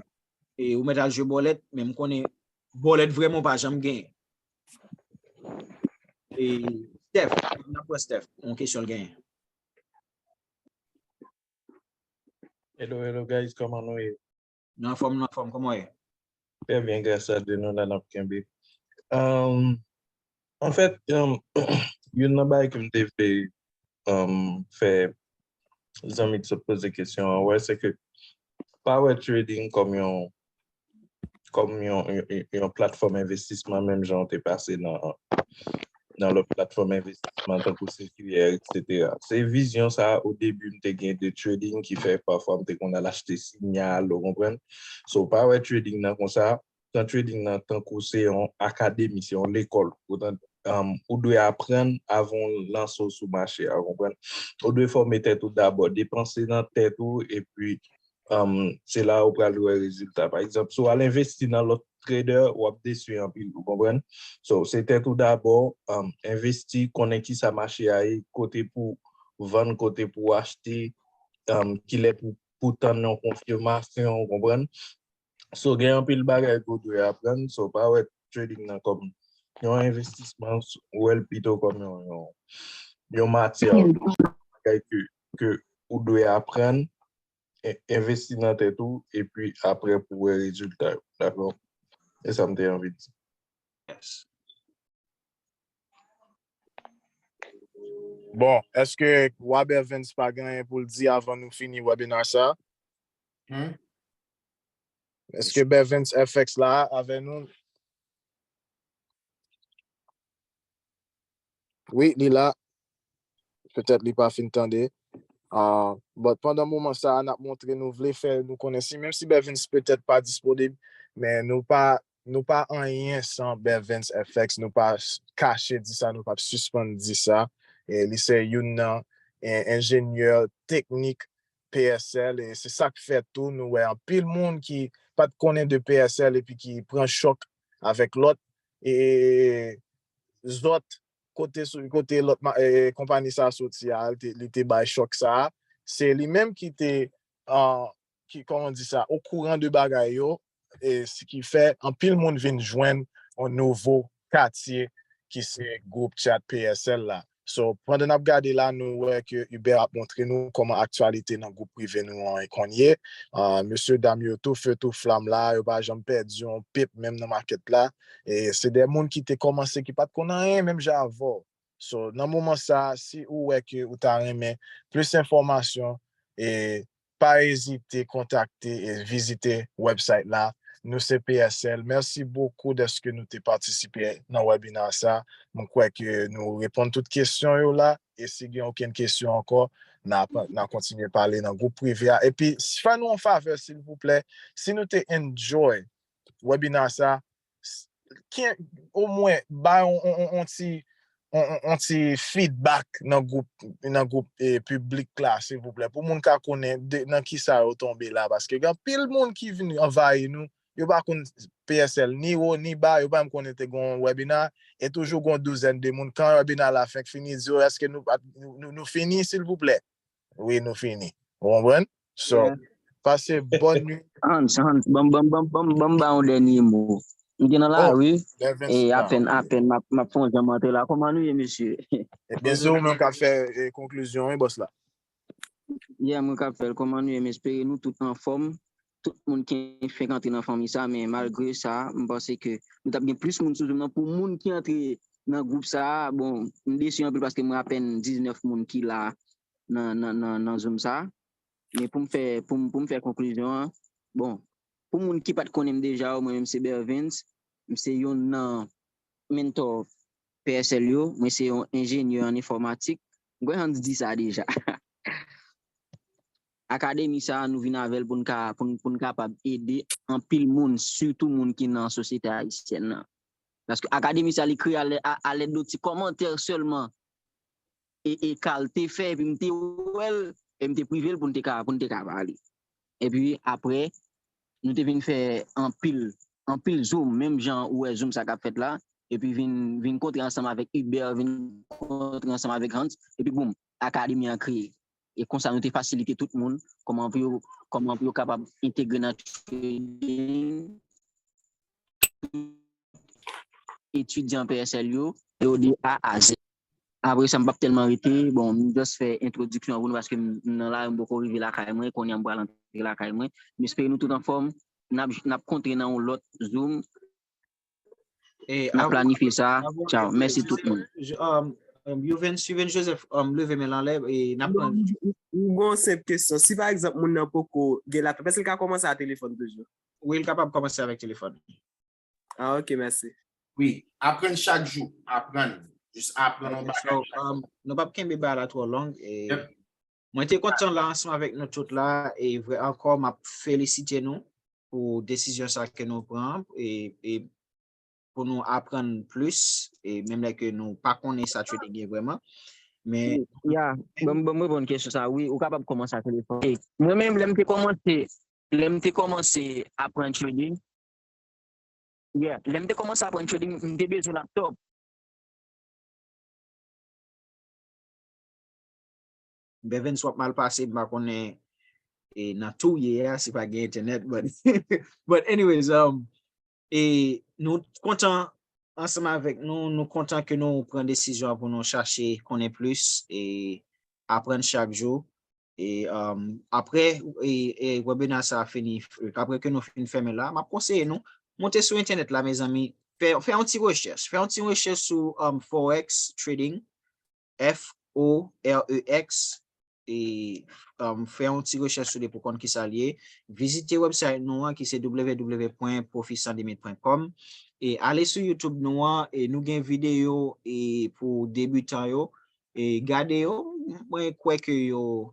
e ou mèt al jwe bòlèt, men m konnen bòlèt vrèman ou pa janm genyen. E Steph, n ap wè Steph, yon kesyon l genyen. Hello, hello guys, kòman nou ye? Nou anfòm, nou anfòm, kòman w ye? Trè byen, gras a Dye, nou la n ap kenbe. Um, anfèt, um, youn nan bagay ke m te vle um, fè zanmi ki sot poze kesyon an wè, se ke pa wè trading kòm yon kòm yon, yon, yon platfòm envestisman menm jan w te pase nan nan lòt platfòm envestisman tankou C Q R, et cetera. Se vizyon sa a, o debi m te gen de trading ki fè pafwa m te konn al achte sinyal, ou konprann? So, pa wè trading nan konsa, pran trading nan tankou se yon akademi, se yon lekòl. Ou, um, ou dwe aprann avan w lanse w sou mache a, ou konprann? Ou dwe fòme tèt ou dabò, depanse nan tèt ou, epi um, se la ou pral wè rezilta. Pa egzanp, si w al envesti nan lòt trader, w ap desi anpil, ou konprann? So, se tèt ou dabò, um, envesti, konnen kisa mache a ye, kote pou vann, kote pou achte, um, kilè pou, pou tann yon konfimasyon, ou konprann? So, gen anpil bagay ke w dwe aprann. So, pa wè trading nan kòm yon envestisman, wè l pito kòm yon, yon, yon matyè, yon bagay ke, ke ou dwe aprann, en- envesti nan tèt ou, epi apre pou wè rezilta yo. Dakò? E sa m te anvi di. Yes. Bon, èske Wa Bèvens pa gen anyen pou l di avan nou fini webinar sa? Hmm? Èske Bèvens F X la avè nou? Wi, li la. Petèt li pa fin tande. Ah, but pandan moman sa a, n ap montre nou vle fè nou konnen si, menm si Bèvens petèt pa disponib, men nou pa nou pa anyen san Bèvens F X, nou pa s- kache di sa, nou p ap sispann di sa. E li se youn nan en- enjenyè teknik P S L, e se sa k fè tou nou wè anpil moun ki pa t konnen de P S L epi ki pran chòk avèk lòt e zòt kote sou kote lòt ma- e, konpayi sa a soti a, li te, li te bay chòk sa a. Se li menm ki te ah, ki, kòman di sa, okouran de bagay yo, e s- ki fè anpil moun vin jwenn yon nouvo katye ki se gwoup chat P S L la. So, pandan n ap gade la, nou wè ke Hubert ap montre nou kòman aktyalite nan gwoup prive nou an konn ye. Ah, mesye dam yo tou fe tou flam la, yo pa janm pèdi yon pep menm nan makèt la. E se de moun ki te kòmanse, ki pa t konn anyen menm jan avè w. So, nan moman sa a, si ou wè ke ou ta renmen plis enfòmasyon, e pa ezite kontakte e vizite website la. Nou se P S L. Mèsi bokou dèske nou te patisipe nan webinar sa. Mwen kwè ke nou reponn tout kesyon yo la. E si gen okenn kesyon ankò, n a, n a kontinye pale nan gwoup prive a. Epi, fè nou yon favè, silvouplè. Si nou te enjoy webinar sa, s- ken omwen bay yon, yon, yon, yon ti yon, yon, yon ti feedback nan gwoup nan gwoup eh, piblik la, silvouplè, pou moun ka konnen de, nan ki sa yo tonbe la, paske gen anpil moun ki vin anvayi nou, yo pa konn P S L ni wo ni ba, yo pa menm konnen te gon webinar, e toujou gon douzèn de moun, kan webinar la fenk fini, di yo, èske nou, pa- nou, nou, nou fini, silvouplè? Wi, nou fini. Ou konprann? So, pase bòn nwit. Hans, Hans, ban m ban m ban m ban m ban m ba yon dènye mo. M te nan Oh, lari, Bèvens e la. apèn, apèn, m ap, m ap fè yon janm antre la. Kòman nou ye, mesye? Ebyen, se ou menm k ap fè eh, konklizyon, wi, bòs la. Yeah, mwen k ap fè l. Kòman nou ye? M espere nou tout anfòm. Tout moun ki fenk antre nan fanmi sa, men malgre sa, m panse ke nou t ap gen plis moun sou Zoom nan. Pou moun ki antre nan gwoup sa, bon, m desi anpil paske mwen apèn diznèf moun ki la. nan, nan, nan, nan Zoom sa. Men pou m fè, pou m, pou m fè konklizyon an, bon, pou moun ki pa t konnen m deja, mwen menm se Bervens, m se youn nan mentor P S L yo, mwen se yon enjenyè an enfòmatik. M kwè Hans di sa deja. Akademi sa a, nou vin avè l pou n ka, pou n, pou n kapab ede anpil moun, sitou moun ki nan sosyete ayisyèn nan. Paske akademi sa, li kreye alè-, a, alèd de ti kòmantè sèlman. E, e Carl te fè, epi m te wè l, e m te prive l pou n te ka, pou n te ka pale. Epi apre, nou te vin fè anpil, anpil Zoom, menm jan ou wè Zoom sa k ap fèt la, epi vin, vin kontre ansanm avèk Hubert, vin kontre ansanm avèk Hans, epi boum, akademi an kreye. E konsa nou te fasilite tout moun kòman pou yo, kòman pou yo kapab entegre nan trading, etidyan P S L yo, yo de A a Z. Apre sa, m p ap tèlman rete. Bon, m just fè entwodiksyon an pou nou paske m nan lari, m poko rive lakay mwen. Kounye a m pral antre lakay mwen. M espere nou tout anfòm. N ap, n ap kontre nan yon lòt Zoom. E n ap planifye sa. Tchaw. Mèsi tout moun. Juvens, Juvens Joseph, um, leve men l anlè e n ap pran. M gen yon senp kesyon. Si pa egzanp moun nan poko gen laptop, èske l ka kòmanse a telefòn toujou? Wi, l kapab kòmanse avèk telefòn. Ah, ok, mèsi. Wi, aprann chak jou. Aprann. Jis aprann yon bagay. Nou p ap kenbe bagay la twò long. E mwen te kontan la ansanm avèk nou tout la. E vrè ankò, m ap felisite nou pou desizyon sa ke nou pran. E, e pou nou aprann plis. E menm lè ke nou pa konnen sa trading ye vrèman. Men. Ya, ban m reponn kesyon sa. Wi, ou kapab kòmanse a telefòn. Mwen menm, lè m te kòmanse, lè m te kòmanse aprann trading, Yeah, lè m te kòmanse aprann trading, m te bezwen laptop. Bevens w ap mal pase, m pa konnen e nan tou w ye a, si pa gen entènèt, but, but anyways, um, e nou kontan ansanm avèk nou, nou kontan ke nou pran desizyon an pou nou chache konnen plis e aprann chak jou. E um, apre e, e webinar sa a fini, apre ke nou fin fèmen la, m ap konseye nou monte sou entènèt la, mezanmi, fè, fè yon ti rechèch. Fè yon ti rechèch sou um, Forex Trading, F O R E X, e um, fè yon ti rechèch sou li pou konn kisa l ye. Vizite website nou an ki se w w w pwen profi san limit pwen kòm. E ale sou YouTube nou an, e nou gen videyo e pou debitan yo. E gade yo, mwen kwè ke yo,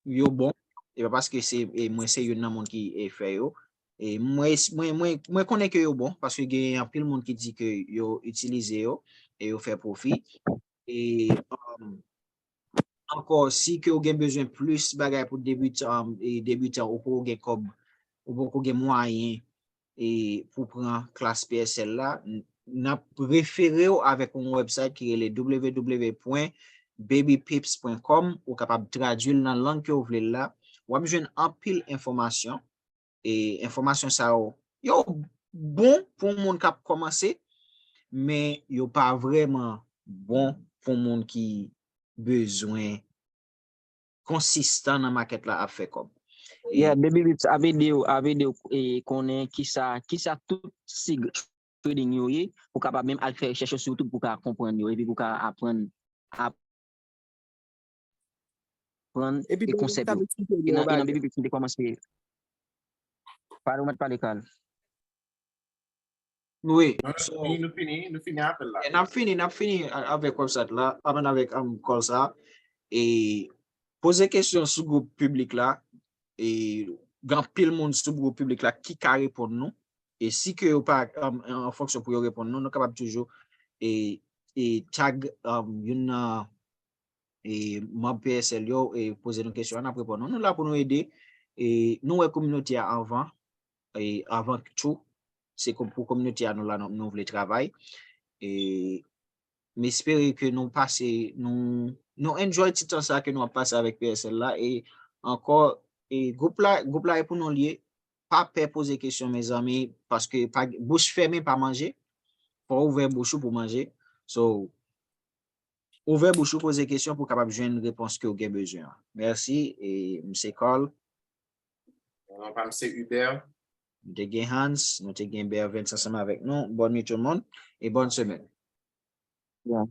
yo bon. E pa paske se e mwen se youn nan moun ki e fè yo. E mwen, mwen, mwen, mwen konnen ke yo bon, paske gen anpil moun ki di ke yo itilize yo e yo fè pwofi. E um, ankò, si ke w gen bezwen plis bagay pou debitan, e debitan, ou poko gen kòb, ou poko gen mwayen e pou pran klas P S L la, n ap refere w avèk yon website ki rele w w w pwen baby pips pwen kòm. Ou kapab tradui l nan lang ke w vle l la. W ap jwenn anpil enfòmasyon. E enfòmasyon sa yo, yo bon pou yon moun k ap kòmanse, men yo pa vrèman bon pou moun ki bezwen konsistan nan makèt la ap fè kòb. Yeah, Baby Pips ap ede w, ap ede w e, konnen kisa, kisa tout sig trading yo ye, pou kapab menm al fè rechèch yo sou YouTube pou ka konprann yo, epi pou ka aprann, aprann e konsèp yo. E nan, e nan Baby Pips m te kòmanse. Pale, ou mèt pale, Carl. Wi. Nou fini, nou fini apèl la. N ap fini, n ap fini avèk website la, I mean avèk um, call sa. E poze kesyon sou gwoup piblik la. E gen anpil moun sou gwoup piblik la ki ka reponn nou. E si ke yo pa um, an fonksyon pou yo reponn nou, nou kapab toujou e, e tag um, youn nan e manm P S L yo e poze nou kesyon an, n ap reponn nou. Nou la pou nou ede. E nou wè kominote a anvan, e avan tou, se pou kominote a nou la nou, nou vle travay. E m espere ke nou pase, nou, nou enjoy ti tan sa ke nou ap pase avèk P S L la. E ankò, e gwoup la, gwoup la e pou nou l ye. Pa pè poze kesyon, mezanmi, paske pa, bouch fèmen pa manje. Fò w ouvè bouch ou pou manje. So, ouvè bouch ou, poze kesyon pou w kapab jwenn repons ke w gen bezwen an. Mèsi, e m se Carl. Non pa m se Hubert. Nou te gen Hans, nou te gen Bervens ansanm avèk nou. Bonne nuit tout le monde e bonne semaine. Yeah.